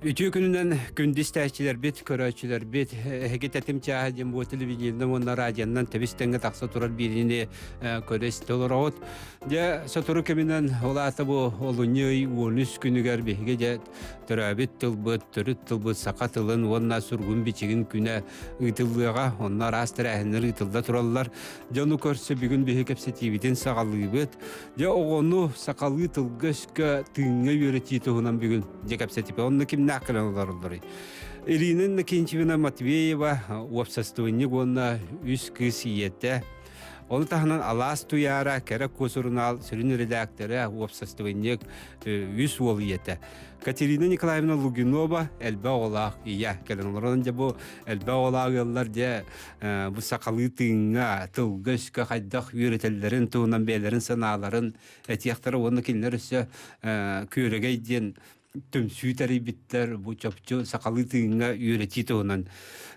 Үтүө күнүнэн күндү истээччилэрбит, көрөөччүлэрбит, эһиги тэтим чааһа диэн бу телевидениенэн уонна радионан тэбис тэҥҥэ тахса турар биэриини көрө истэ олороҕут. Дьэ, сотору кэминэн ол аата бу олунньу ый 13 күнүгэр биһиги дьэ төрөөбүт тылбыт, төрүт тылбыт саха тылын уонна сургун бичигин күнэ ыытыллыаҕа. Онно араас тэрээһиннэр ыытылла тураллар. Дьону көрсө бүгүн биһиги кэпсэтиибитин саҕалыыбыт. Дьэ оҕону сахалыы тылга-өскө тыыҥҥа үөрэтии туһунан бүгүн дьэ кэпсэтиппит. Онно кимнээх кэлэн олороллоруй? Ирина Иннокентьевна Матвеева, уопсастыбанньык уонна үс кыыс ийэтэ. Ону таһынан Алаас Туйаара, Кэрэ Куо сурунаал сүрүн редактора, уопсастыбанньык, үс уол ийэтэ. Катерина Николаевна Лугинова элбэх оҕолоох ийэ кэлэн олорон дьэ бу элбэх оҕолоох ыаллар дьэ бу сахалыы тыыҥҥа тылга-өскө хайдах үөрэтэллэрин туһунан бэйэлэрин санааларын этиэхтэрэ уонна кинилэр өссө күөрэгэй диэн түмсүү тэрийбиттэр бу чопчу сахалыы тыыҥҥа үөрэтии туһунан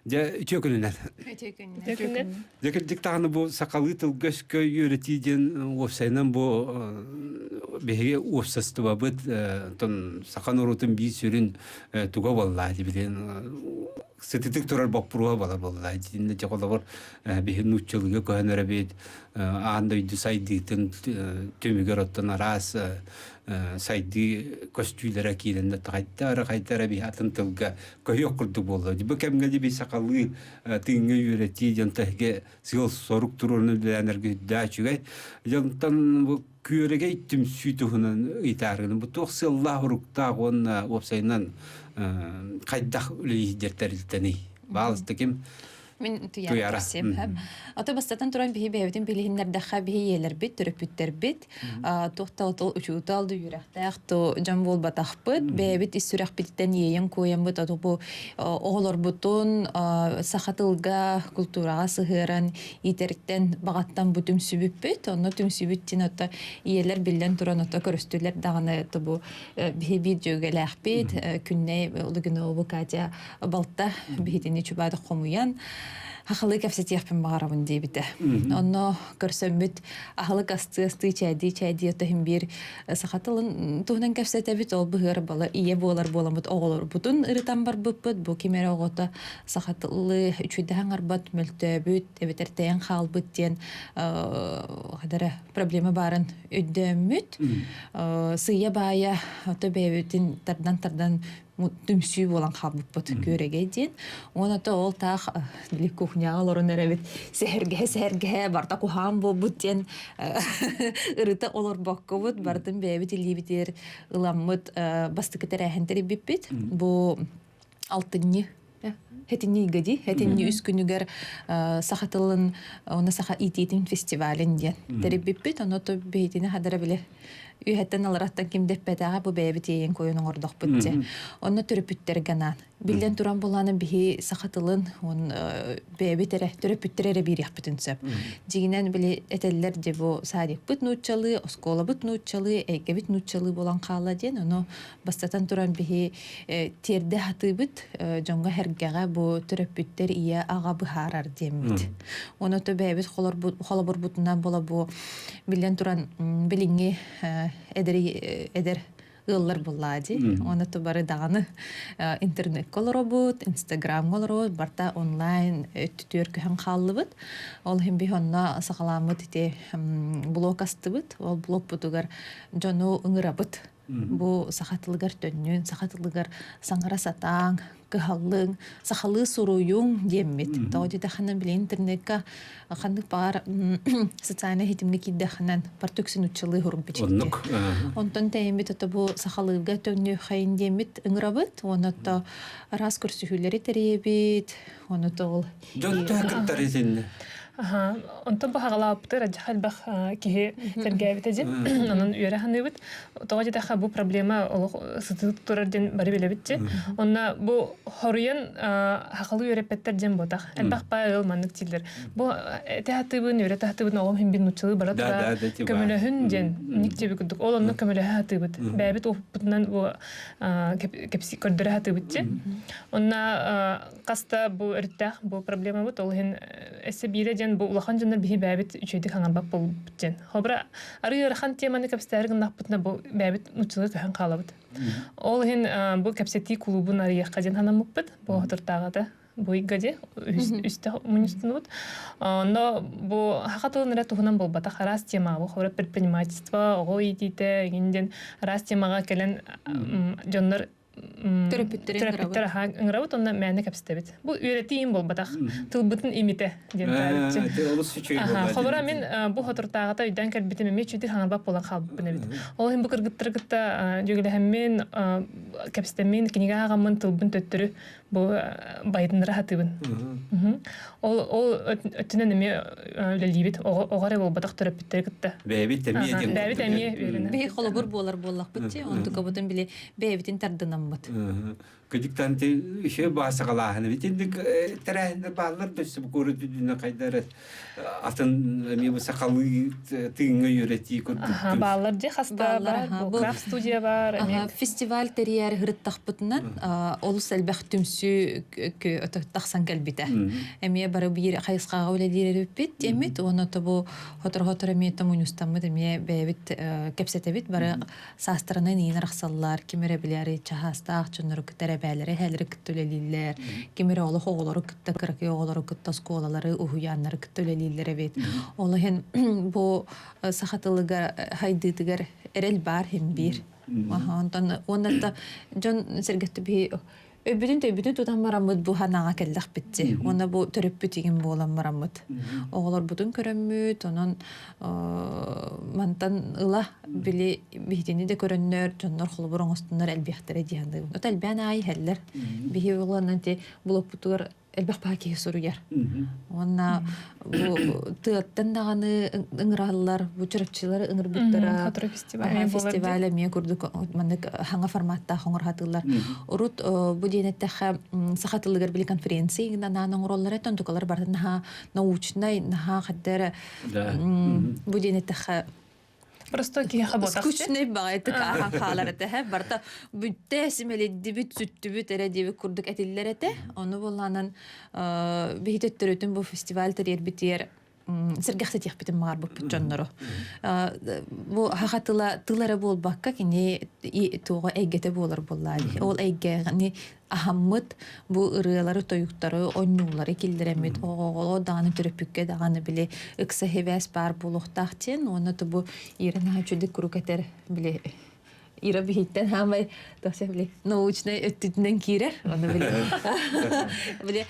дьэ үтүө күнүнэн үтүө күнүнэн дьэ кырдьык даҕаны бу сахалыы тылга-өскө үөрэтии диэн уопсайынан бу биһиги уопсастыбабыт оттон саха норуотун биир сүрүн туга буолла билин сытытык турар боппуруоһа буолар буолла итиннэ дьэ холобур биһи нууччалыыга көһөн эрэбит аан дойду сайдыытын түмүгэр оттон араас сайдыы көстүүлэрэ киирэннэр хайда эрэ хайда эрэ биһи атын тылга көһүөх курдук буолла бу кэмҥэ би сахалыы тыыҥҥа үөрэтии дьон тэһигэ сыал-сорук туруорун үлэлээнэргэ үрдээ үчүгэй дьонтон бу күөрэгэй түмсүү туһунан ыйытаарыгын бу туох сыаллаах-уруктаах уонна уопсайынан хайдах үлэлиир тэрилтэний баалыста ким Мин Туйаара Сим. Ото бастатан туран биһи бэйэбитин билиһиннэрдэххэ биһи ийэлэрбит, төрөппүттэрбит, туох да отол учуутал да үөрэхтээх то дьон буолбатахпыт. Бэйэбит ис сүрэхпититтэн иэйэн куойаммыт ото бу оҕолорбутун саха тылга, култуураҕа сыһыаран иитэртэн баҕаттан бу түмсүбүппүт. Онно түмсүбүт дин ото ийэлэр биллэн туран ото көрүстүлэр даҕаны ото бу биһи биир дьүөгэлээхпит Күннэй Лугинова Катя балта биһитини чубаады хомуйан хахалы кэпсэтиэхпин баҕарабын диэбитэ. Онно көрсөммүт аһылык астыы-астыы чээдии-чээдии отоһун биир саха тылын туһунан кэпсэтэбит ол быһыар бала ийэ буолар буоламмыт оҕолорбутун ырытан барбыппыт бу ким эрэ оҕото саха тылы үчүйдэһэн арбат мөлтөөбүт эбэтэр тэйэн хаалбыт диэн хадара проблема баарын өйдөөммүт сыыйа баайа ото бэйэбитин тардан-тардан түмсүү буолан хаалбыппыт күөрэгэй диэн. Уонна то ол таах били кухняҕа олорон эрэбит сэһэргэһэ сэһэргэһэ барыта куһаан буолбут диэн ырыта олорбоккобут барытын бэйэбит илиибитигэр ыламмыт бастакы тэрээһин тэрийбиппит. Бу алтынньы Хэтинни ыйга хэтинни үс күнүгэр саха тылын уонна саха иитиитин фестивалин диэн тэрийбиппит. Ону то бэйэтини хадара биле үөһэттэн алараттан ким дэппэтэҕэ бу бэйэбит иэйэн койон оҥордохпут дьэ. Онно төрөппүттэргэ анаан. Биллэн туран булааны биһи саха тылын он бэйэбит эрэ төрөппүттэр эрэ биэриэхпитин сөп. Дьигинэн били этэллэр дьэ бу садикпыт нууччалыы, оскуолабыт нууччалыы, эйгэбит нууччалыы буолан хаалла диэн ону бастатан туран биһи тиэрдэ сатыыбыт дьоҥҥо сэргэҕэ бу төрөппүттэр ийэ аҕа быһаарар диэммит. Ону то бэйэбит холобурбутунан буола бу биллэн туран билиҥҥи эдэр эдэр ыаллар буллаа дии. Оны то бары даҕаны интернекке олоробут, инстаграмҥа олоробут, барта онлайн өттүтүөр көһөн хааллыбыт. Ол иһин биһи онно сахалааммыт ити блог астыбыт. Ол блогпутугар дьону ыҥырабыт. Бу саха тылыгар төннүн, саха тылыгар саҥара сатааҥ, кыһаллыҥ, сахалыы суруйуҥ диэммит. Тоҕо диэтэххинэ, били интернекка ханнык баҕар социальнай ситимҥэ киирдэххинэн бар түксүн уччалыы сурук Оннук. Онтон тэйэммит ото бу сахалыырга төннүөххэйин диэммит ыҥырабыт. Уонна ото араас көрсүһүүлэри тэрийэбит. Ону ол Дьон төһө кыттар итиннэ? Аха, онтон бу хаҕалаабыттар адьаха элбэх киһи сэргээбитэ дьин. Онон үөрэ саныыбыт. Тоҕо диэтэххэ бу проблема олох сытыы турар диэн бары билэбит дьи. Онно бу хоруйан хахалы үөрэппэттэр диэн буотах. Элбэх баа ыал маннык дииллэр. Бу эти хатыыбын, үөрэ хатыыбын оҕом иһин бир нуччалыы бара тура көмөлөһүн диэн ник диэби курдук. Ол онно көмөлөһө хатыыбыт. Бэйэбит оппутунан бу кэпси көрдөрө хатыыбыт дьи. Онно хаста бу өрүттээх бу проблемабыт ол иһин эссе биирэ диэн. диэн бу улахан дьоннор биһи бэйэбит үчүгэйдик хаҥарбат буолбут диэн. Холобура, арыы ыарахан теманы кэпсэтээри гыннахпытына бу бэйэбит нууччалыы көһөн хаалабыт. Ол иһин бу кэпсэтии кулуубун арыйыахха диэн санаммыппыт. Бу соторутааҕыта бу ыйга дии үстэ мунньустунубут. Онно бу саха тылын эрэ туһунан буолбатах араас темаҕа бу холобура предпринимательство, оҕо иитиитэ игин диэн араас темаҕа кэлэн дьоннор Төрөппүттэр аһаа ыҥырабыт уонна мээнэ кэпсэтэбит. Бу үөрэтии им буолбатах. Тылбытын имитэ диэн таарыччы. Олус үчүгэй буолла. Холобура мин бу соторутааҕыта өйдөөн кэлбитим эмиэ үчүгэй хаҥарбат буолан хаалбыппын эбит. Ол иһин бу кыргыттары кытта дьүгэлэһэммин, кэпсэтэммин, кинигэ ааҕаммын тылбын төттөрү бу байытыннара сатыыбын. Ол ол өттүнэн эмиэ үлэлиибит. Оҕо эрэ буолбатах төрөппүттэри кытта. Бэйэбит эмиэ диэн. Бэйэбит эмиэ үөрэнэр. Биһи холобур буолар буоллахпыт дии. Онтукабытын били бэйэбитин тардынаммыт. Кыдьыктан еще баасагалааһын итинник тэрээһиннэр бааллар да өссө куорат үрдүнэн хайдары атын эмиэ бу сахалыы тыыҥҥа үөрэтии курдук. Бааллар дьэ хаста бар, бу крафт студия бар. Фестиваль тэрийэр һырыттахпытынан олус элбэх түмсүү тахсан кэлбитэ. Эмиэ бары биир хайысхаҕа үлэлиир эбиппит диэммит, уонна тобу хотор-хотор эмиэ мунньустаммыт эмиэ бэйэбит кэпсэтэбит бары саастарынан иин арахсаллар, ким эрэ билээри чаһаастаах дьоннору кытта эбээлэри, эһээлэри кытта үлэлииллэр, ким эрэ олох оҕолору кытта, кыракый оҕолору кытта оскуолалары, уһуйааннары кытта үлэлииллэр эбит. Ол иһин бу саха тылыгар хайдыытыгар эрэл баар иһин биир. Онтон уонна да дьон сэргэттэ биһи Өйбүтүн төйбүтүн тутан бараммыт бу ханаҕа кэллэхпитти. Уонна бу төрөппүт игин буолан бараммыт. Оҕолорбутун көрөммүт, онон мантан ыла били биһитини да көрөннөр, дьоннор холобур оҥостуннар элбиэхтэрэ дии саныыбын. Ото элбээн аайы иһэллэр. Биһи уоланан ти блокпутугар элбэх баа киһи суруйар. Уонна бу тыаттан даҕаны ыҥыраллар, бу чурапчылары ыҥырбыттара. Фестиваль эмиэ курдук маннык хаҥа форматтаах оҥорхатыылар. Урут бу диэн эттэххэ саха тылыгар били конференция анаан оҥороллор этэ, онтукалар барытын наһаа научнай, наһаа хаддара бу диэн эттэххэ Просто киһиэхэ буотах. Скучный баҕайытык ааһан хаалар этэ. Барыта бүттэ симэлийдибит, сүттүбүт эрэ диэбит курдук этиллэр этэ. Ону буоллаанан биһи төттөрүтүн бу фестиваль тэрийэрбитигэр сэргэхситиэхпитин баҕарбыппыт дьоннору. Бу саха тыла тыл эрэ буолбакка кини туоҕа эйгэтэ буолар буоллаа. Ол эйгэни аһаммыт бу ырыалары, тойуктары, онньуулары киллэрэммит оҕоҕо даҕаны төрөппүккэ даҕаны били ыкса хибээс баар буолуохтаах диэн уонна бу Ира наһаа үчүгэй куруук этэр били Ира биһиттэн хаамай тохсе били научнай өттүтүнэн киирэр ону били били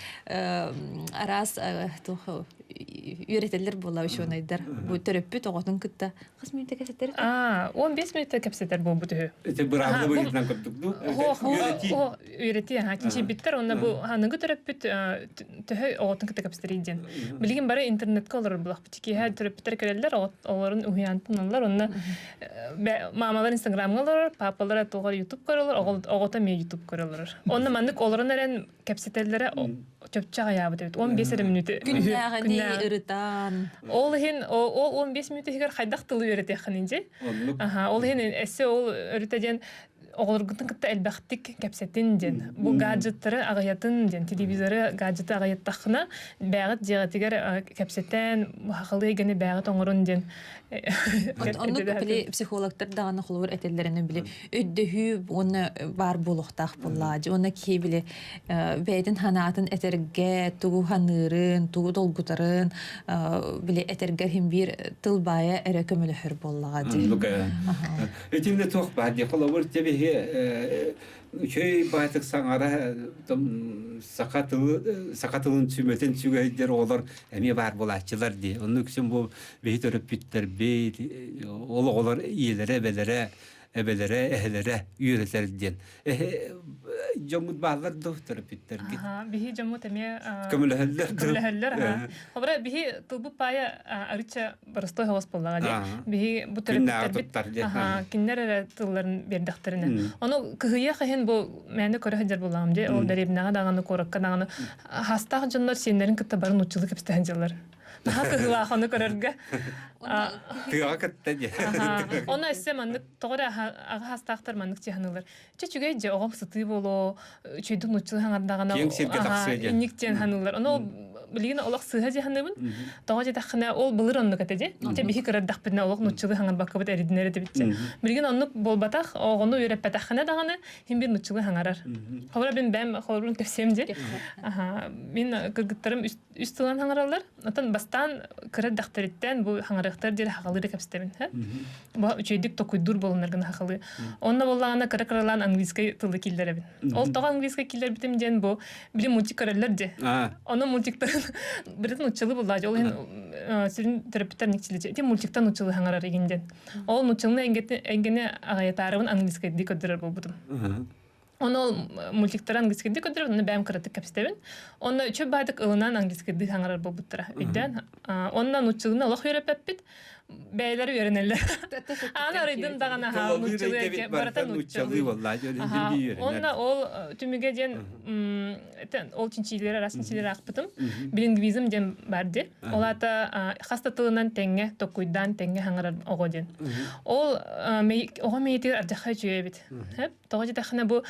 араас туох үөрэтэллэр буолла учуонайдар бу төрөппүт оҕотун кытта Хас мүнүүтэ кэпсэтэр? Аа, 15 мүнүүтэ кэпсэтэр буолбут үһү. Ити быраабыла быһыытынан курдук дуу? Үөрэтии. Үөрэтии, аха, чинчийбиттэр. Онно бу аныгы төрөппүт төһө оҕотун кытта кэпсэтэрий диэн. Билигин бары интернетка олорор булахпыт. Киэһэ төрөппүттэр кэлэллэр, оҕолорун уһуйаантан ылаллар. Онно мамалар инстаграмҥа олорор, папалара туоҕар ютуб көрөлөр, оҕото эмиэ ютуб көрөлөр. Онно маннык олорон эрэн кэпсэтэллэрэ чөпчө аҕыйаабыт эбит. 15 эрэ мүнүүтэ. Күннээҕини ырытан. Ол иһин ол 15 мүнүүтэ иһигэр хайдах тылы үөрэтиэххин дьи. Аха, ол иһин эссе ол өрүтэ диэн оҕолоргутун кытта элбэхтик кэпсэтин диэн. Бу гаджеттары аҕыйатын диэн, телевизоры гаджеты аҕыйаттаххына бэҕит дьиэҕитигэр кэпсэтэн, хахалыы эйгэни бэҕит оҥорун диэн. Оннук били психологтар даҕаны холобур этэллэринэн били өйдөһүү уонна баар буолуохтаах буоллаа уонна киһи били бэйэтин санаатын этэргэ тугу ханыырын тугу долгутарын били этэргэ иһин биир тыл баайа эрэ көмөлөһөр буоллаҕа дии Итиннэ туох баар дии холобур тебиһи үчүгэй баайтык саҥара саха тылы саха тылын сүмэтин сүгэйдэр оҕолор эмиэ баар буолааччылар дии оннук үксүн бу биһи төрөппүттэрбит ол оҕолор ийэлэрэ эбэлэрэ эбэлэрэ эһэлэрэ үөрэтэр диэн дьоммут бааллар дуу төрөппүттэргит биһи дьоммут эмиэ көмөлөһөллөр көмөлөһөллөр Хобра биһи тылбыт паайа арыча боростой соҕус буоллаҕа дии биһи бу төрөппүттэрбит кинилэр эрэ тылларын биэрдэхтэринэ ону кыһыйыах иһин бу мээнэ көрө сылдьар буоллаҕым дии ол дэриэбинэҕэ даҕаны куоракка даҕаны хастаах дьоннор сиэннэрин кытта бары нууччалыы кэпсэтэн дьыллар Наһаа кыһыылаах ону көрөргө. Тыаҕа кытта дии. Ону өссө маннык тоҕо эрэ аҕа хастаахтар маннык чыһанылар. Чэ үчүгэй дьэ оҕом сытыы буолуо, үчүгэйдик нууччалыы хаҥардаҕына Киэҥ сиргэ тахсыа диэн. Инник диэн ханыылар. Ону. Билигин олох сыыһа дьаһаныбын. Тоҕо диэтэххинэ, ол былыр оннук этэ дии. Чэ биһи кырардахпытына олох нуччалыы хаҥарбаккабыт эридинэр этибитчэ. Билигин оннук буолбатах, оҕону үөрэппэтэххинэ даҕаны хин бир нуччалыы хаҥарар. Холобура мин бэйэм холобурун кэпсиэм дии. Мин кыргыттарым үс тылынан хаҥараллар. Оттон бастаан кыра эрдэхтэриттэн бу хаҥарыахтар диэри хахалыы да кэпсэтэбин. Бу үчүгэйдик токуйдуур буолуннар гына хахалыы. Онно буоллаҕына кыра-кыралаан английскай тылы киллэрэбин. Ол тоҕо английскай киллэрбитим диэн бу били мультик көрөллөр дии. Ону мультиктарын бирин нуччалыы буллаа ол иһин сүрүн төрөппүттэр никчиличи ити мультиктан нуччалыы хаҥарар игин диэн. Ол нуччалыны эйгэни аҕайатаарыбын английскайдыы көрдөрөр буолбутум. Ону ол мультиктары английскайдыы көрдөрөбүн, онно бэйэм кыратык кэпсэтэбин. Онно үчүгэй баайдык ылынан английскайдыы хаҥарар буолбуттара. Өйдөөн. Онно нуччалыны олох үөрэппэппит. Бэйэлэр үөрэнэллэр. Ааны арыйдым даҕаны аһаа нуччалыы барыта нуччалыы. Онно ол түмүгэ диэн ол чинчиилэри араас чинчиилэри аахпытым. Билингвизм диэн бар ди. Ол аата хас да тылынан тэҥҥэ токуйдаан тэҥҥэ хаҥарар оҕо диэн. Ол оҕо мэйитигэр ардьахха үчүгэй эбит. Тоҕо диэтэххинэ бу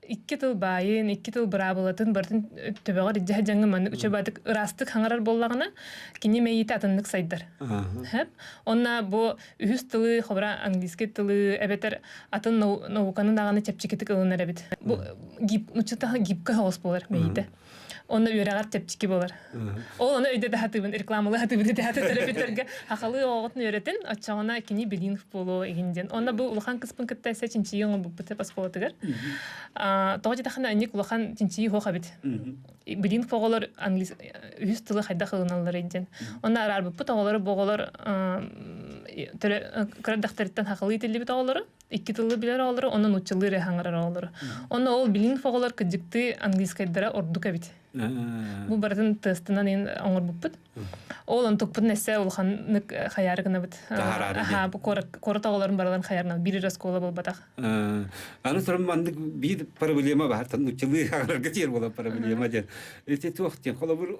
икки тыл баайын, икки тыл быраабылатын барытын төбөҕөр илдьэ сылдьаҥҥын маннык үчүгэйдик ыраастык хаҥарар буоллаҕына, кини мэйиитэ атыннык сайдар. Онно бу үһүс тылы, хобура английский тылы эбэтэр атын науканы даҕаны чэпчэкитик ылынар эбит. Бу гиб, нуччата гибкэ соҕус буолар мэйиитэ. Онно үөрэҕэр чэпчэки буолар. Ол ону өйдө да хатыыбын, рекламалыы хатыыбын этэ төрөппүттэргэ хахалыы оҕоҕутун үөрэтин, оччоҕуна кини билиинг буолуо игин диэн. Онно бу улахан кыспын кытта эсэ чинчийии оҥорбуппут оскуолатыгар. Тоҕо диэтэххинэ инник улахан чинчийии суох эбит. Билиинг оҕолор английс үһүс тылы хайдах ылыналлар диэн. Онно араарбыппыт оҕолору бу оҕолор кыра эрдэхтэриттэн хахалыы итиллибит оҕолору икки тылы билэр оҕолору, онно нууччалыы эрэ хаҥарар оҕолору. Онно ол билинг оҕолор кыдьыктыы английскайдара ордук эбит. Бу барытын тестынан ин оҥорбуппут. Ол онтукпутун эссе улаханнык хаяры гынабыт. Аха, бу куорат оҕолорун барыларын хаярынан биир эрэ оскуола буолбатах. Аны туран маннык биир проблема баар, нууччалыы хаҥарарга тиэр буолар проблема диэн. Ити туох диэн, холобур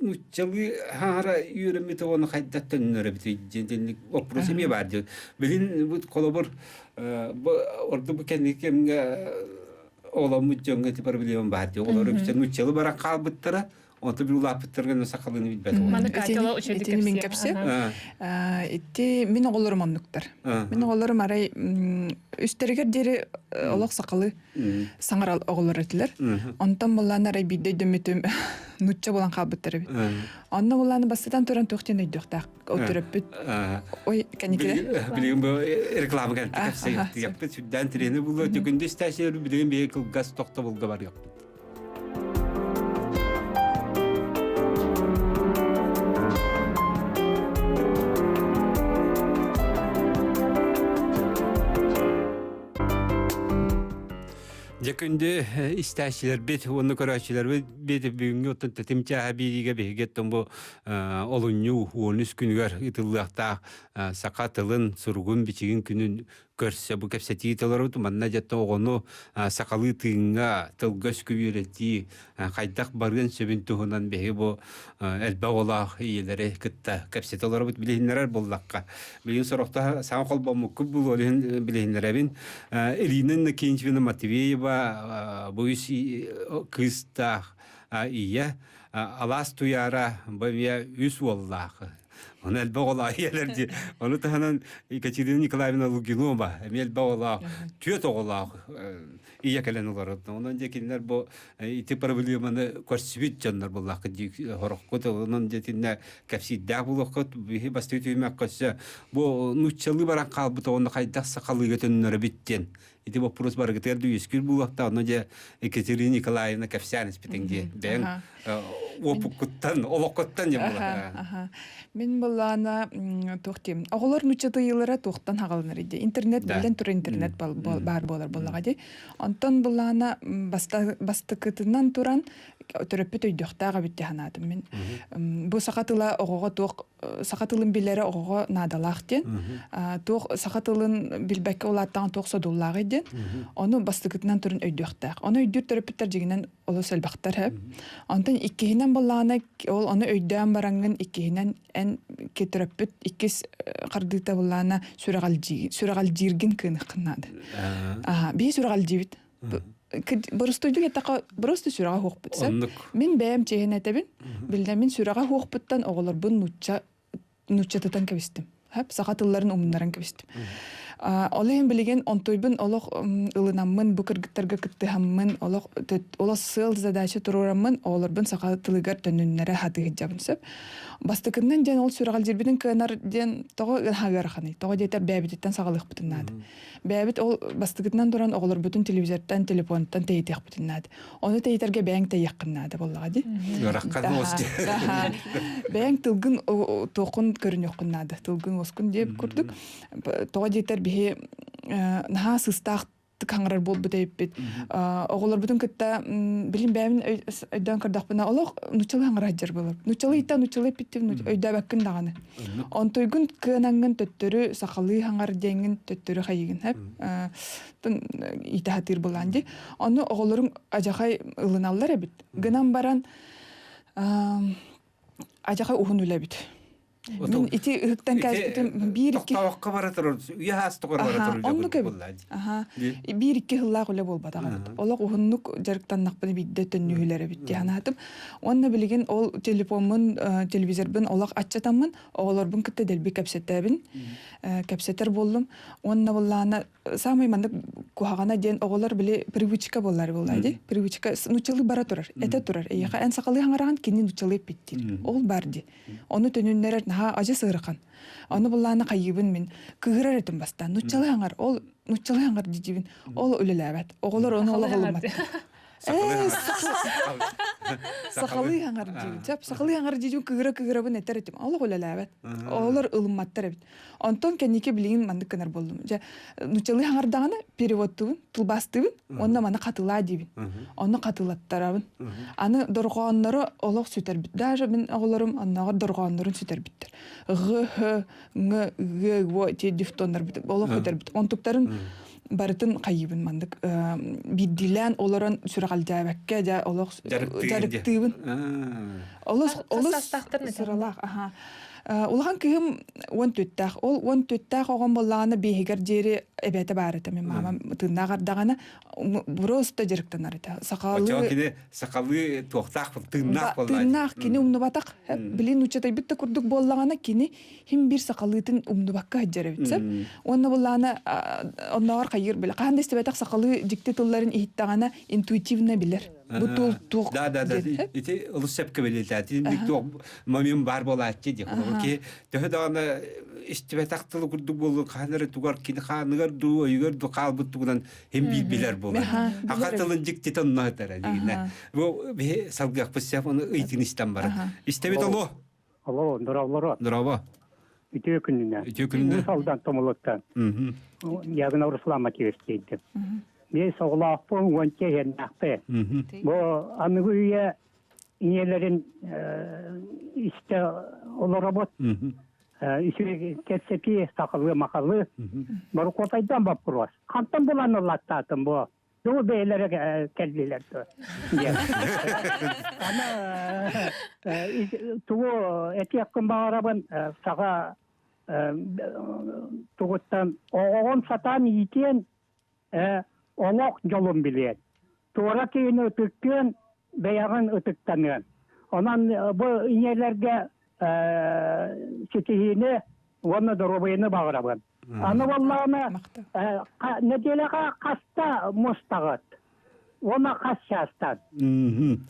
нууччалыы хаара үөрэммит оҕону хайдах төннөрөбүтүй диэн вопрос эмиэ баар диэн. Билин бу холобур ордук бу кэнники кэмҥэ оҕоломмут дьоҥҥо ити проблема баар диэн. Олор үксэ нууччалыы баран хаалбыттара, онто бил улааппыттарга сахалыыны билбэт Маны Катяла үчүгэйдик Итини мин кэпсиэм. Ити мин оҕолорум оннуктар. Мин оҕолорум арай үстэригэр диэри олох сахалыы саҥарал оҕолор этилэр. Онтон буллаан арай биирдэ өйдөммүтүм нуучча буолан хаалбыттар эбит. Онно буллааны бастатан туран туох диэн өйдүөхтээх төрөппүт. Ой, кэнникилэр. Билигин бу реклама кэлбит кэпсэйиэхпит сүрдээн тириэни булуо түгүндү истээчилэр билигин биһи кылгас тохтобулга барыахпыт. Дьэ күндү истээччилэрбит уонна көрөөччүлэрбит бит бүгүҥҥү оттон тэтим чааһа биэриигэ биһиги оттон бу олунньу 13 күнүгэр ыытыллыахтаах саха тылын суругун бичигин күнүн көрсө бу кэпсэтии толоробут. Манна дьэ оҕону сахалыы тыыҥҥа, тылга өскө үөрэтии хайдах барыан сөбүн туһунан биһиги бу элбэх оҕолоох ийэлэри кытта кэпсэтэ олоробут билиһиннэрэр буоллахха. Билигин сорохто саҥа холбоммуккут булуо иһин билиһиннэрэбин. Ирина Иннокентьевна Матвеева бу үс кыыстаах ийэ Алаас Туйаара бу эмиэ үс уоллаах Ону элбэх оҕолоох ийэлэр дии. Ону таһынан Екатерина Николаевна Лугинова эмиэ элбэх оҕолоох, түөрт оҕолоох ийэ кэлэн олорор. Онон дьэ кинилэр бу ити проблеманы көрсүбүт дьоннор буоллаххыт дии хороххут. Онон дьэ итиннэ кэпсиирдээх буолуоххут. Биһи бастакы түһүмэх көрсө бу нууччалыы баран хаалбыт оҕону хайдах сахалыыга төннөрөбүт диэн ити боппуруос барыгытыгар да үөскүүр буолуохтаах. Онно дьэ Екатерина Николаевна кэпсээн испитиҥ дии. Бэйэҥ уопуккуттан, олоххуттан дьэ буолар. Мин былаана туох диэм. Оҕолор нуччатыйыылара туохтан хаҕаланар дии. Интернет биллэн турар интернет баар буолар буоллаҕа дии. Онтон былаана бастакытынан туран төрөппүт өйдүөхтээх эбит дии санаатым мин. Бу саха тыла оҕоҕо туох саха тылын билэрэ оҕоҕо наадалаах диэн. Туох саха тылын билбэккэ улааттаҕын туох содуллааҕый диэн. Ону бастакытынан туран өйдүөхтээх. Ону өйдүүр төрөппүттэр дьиҥинэн олус элбэхтэр һэ. Онтон иккиһинэн буоллаҕына ол ону өйдөөн бараҥҥын иккиһинэн эн төрөппүт иккис хардыыта буоллаҕына сүрэҕэлдьииргин кыыныххын наада. Биһи сүрэҕэлдьиибит. Боростуйдук эттэххэ, просто сүрэҕэ суохпут сөп. Мин бэйэм чиэһинэ этэбин. Биллэ мин сүрэҕэ суохпуттан оҕолорбун нуучча нууччатытан кэбистим. Хап саха тылларын умуннаран кэбистим. Ол иһин билигин онтуйбун олох ылынаммын, бу кыргыттарга кыттыһаммын, олох олох сыал задача туруораммын, оҕолорбун саха тылыгар төннүннэрэ сатыыһыдьабын сөп. Бастакыннан диэн ол сүрэҕэлдьирбитин кыанар диэн тоҕо ыараханый? Тоҕо диэтэр бэйэбититтэн саҕалыахпытын наада. Бэйэбит ол бастакытынан туран оҕолорбутун телевизортан, телефонтан тэйитиэхпитин наада. Ону тэйитэргэ бэйэҥ тэйиэххин наада буоллаҕа дии. Ыараххан уос дии. Бэйэҥ тылгын туоххун көрүнүөххүн наада. Тылгын уоскун диэбит курдук. Тоҕо диэтэр биһи наһаа сыстаах хаҥырар буолбут эбиппит. Оҕолорбутун кытта билин бэйэбин өйдөөн көрдөхпүнэ олох нуччалыы хаҥыра сылдьар буолар. Нуччалыы иттэн нуччалыы эппиттим өйдөөбөккүн даҕаны. Онтуйгун кыанаҥҥын төттөрү сахалыы хаҥар диэҥҥин төттөрү хайыгын хэп иитэ сатыыр буолаан дии. Ону оҕолоруҥ адьахай ылыналлар эбит. Гынан баран адьахай уһун үлэбит. Мин ити ыһыктан кээспитим биир икки тохтооххо бара турар үйэ хаас тоҕор бара турар оннук эбит. Аха. Биир икки сыллаах үлэ буолбатах эбит. Олох уһуннук дьарыктаннахпына биирдэ төннүүһүлэр эбит дии санаатым. Уонна билигин ол телефоммун, телевизорбын олох аччатаммын, оҕолорбун кытта дэлби кэпсэтэбин, кэпсэтэр буоллум. Уонна буллаана самый маннык куһаҕана диэн оҕолор били привычка буоллар буолла дии. Привычка нуччалыы бара турар, этэ турар. Эйиэхэ эн сахалыы хаҥараҕын, кини нуччалыы эппиттиир. Ол бар дии. Ону төнүннэрэр наһаа адьас ыарахан. Ону буллаана хайыыбын мин кыыһырар этим бастаан. Нуччалыы хаҥар, ол нуччалыы хаҥар диибин. Ол үлэлээбэт. Оҕолор ону олох ылыммат. Сахалыы хаҥар диибин. Сөп, сахалыы хаҥар диибин кыыһыра-кыыһырабын этэр этим. Олох үлэлээбэт. Оҕолор ылымматтар эбит. Онтон кэнники билигин маннык гынар буоллум. Дьэ, нуччалыы хаҥардаҕына переводтуубун, тылбаастыыбын уонна маны хатылаа диибин. Онно хатылаттарабын. Аны дорҕооннору олох сүтэрбит. Даже мин оҕолорум оннооҕор дорҕооннорун сүтэрбиттэр. Ҕ, Һ, Ҥ, Г, Во ти дифтоннарбыт олох сүтэрбит. Онтуктарын барытын хайыыбын маннык биирдиилээн олорон сүрэҕэлдьээбэккэ дьэ олох дьарыктыыбын. Олус олус сыралаах аха. Улахан кыһым уон түттээх. Ол уон түттээх оҕом буоллаҕына биэһигэр диэри эбээтэ баар этэ. Мин мамам тыыннаах ардаҕына просто дьарыктанар этэ. Сахалыы кини сахалыы туохтаах тыыннаах буоллаҕына. Тыыннаах кини умнубатах. Билин учатайбыт да курдук буоллаҕына кини хим бир сахалыытын умнубакка сылдьар эбит сөп. Уонна буллаана оннооҕор хайыыр билэ. Хаһан да истибэтэх сахалыы дьикти тылларын иһиттэҕинэ интуитивно билэр. Бу тыл туох Да, да, да. Ити олус сөпкө бэлиэтээтин. Инник туох момент баар буолааччы диэх. Ки төһө даҕаны истибэтэх тылы курдук буоллун хаһан эрэ тугар кини хааныгар дуу, өйүгэр дуу хаалбыт тугунан хим биир билэр буолар. Аха тылын дьиктитэ онно этэрэ дигинэ. Бу биһи салгыахпыт сөп, ону ыйтын истэн баран. Истэбит олу. Алло, здорово. Здорово. Үтүө күнүнэн. Үтүө күнүнэн. Уус Алдан Томолоттан. Ягына Руслан Матвеевич дейдим. Мен соҕолоохпун уонча иһэннээхпин. Бу аныгы үйэ ийэлэрин истэ олоробут. Үчүгэй кэпсэтии сахалыы-махалыы. Борукуотайдан боппуруос. Хантан булан ылаттаатым бу? Дуу бэйэлэрэ кэллилэр дуо диэн. Аны тугу этиэхпин баҕарабын саха тугуттан оҕоҕун сатаан иитиэн олох дьолун билиэн. Туора киһини ытыктыан, бэйэҕин ытыктаныан. Онон бу ийэлэргэ ситиһиини уонна доруобуйаны баҕарабын. Аны буоллаҕына нэдиэлэҕэ хаста мустаҕыт? Уонна хас чаастан?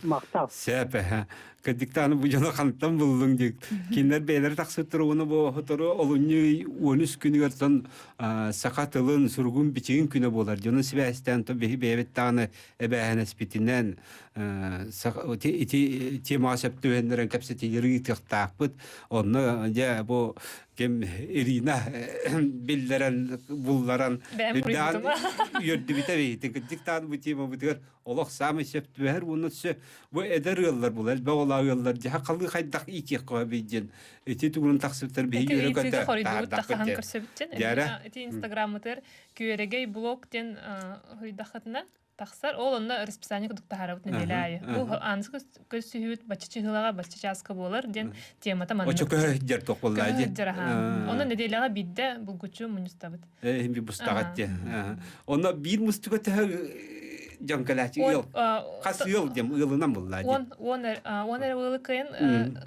Махтал. Сөп эһэ. Кырдьыктааны бу дьоно хантан буллуҥ диик. Кинилэр бэйэлэрэ тахсыттар уонна бу сотору олунньу 13 күнүгэр тон саха тылын суругун бичигин күнэ буолар. Дьону сибээстээн то биһи бэйэбит даҕаны эбээһинэспитинэн ити темаҕа сөп түбэһиннэрэн кэпсэтиилэри ыытыахтаахпыт. Онно дьэ бу ким Ирина биллэрэн булларан үрдээн үөрдүбүтэ бэйэтин кырдьыктаан бу темабытыгар олох саамай сөп түбэһэр уонна өссө бу эдэр ыаллар була элбэх оҕолоох ыаллар дьэ халыы хайдах иитиэххэ диэн ити тугунан тахсыбыттар биһиги үөрэ көтө таһаардахпыт диэн ити инстаграммытыгар күөрэгэй блог диэн хуйдаххытына тахсар. Ол онно расписание курдук таһаарабыт нэдиэлэ аайы. Бу аныгы көрсүһүүт бачча чыһыылаҕа бачча чааска буолар диэн темата маннык. Очо көһө туох буолла дии. Онно нэдиэлэҕэ биирдэ булгуччу мунньустабыт. Э, би бустаҕат дии. Онно биир мустуга төһө. дьон кэлээччи ыал хас ыал диэм ыалынан буллаа уон уон уон эрэ ыалы кыайан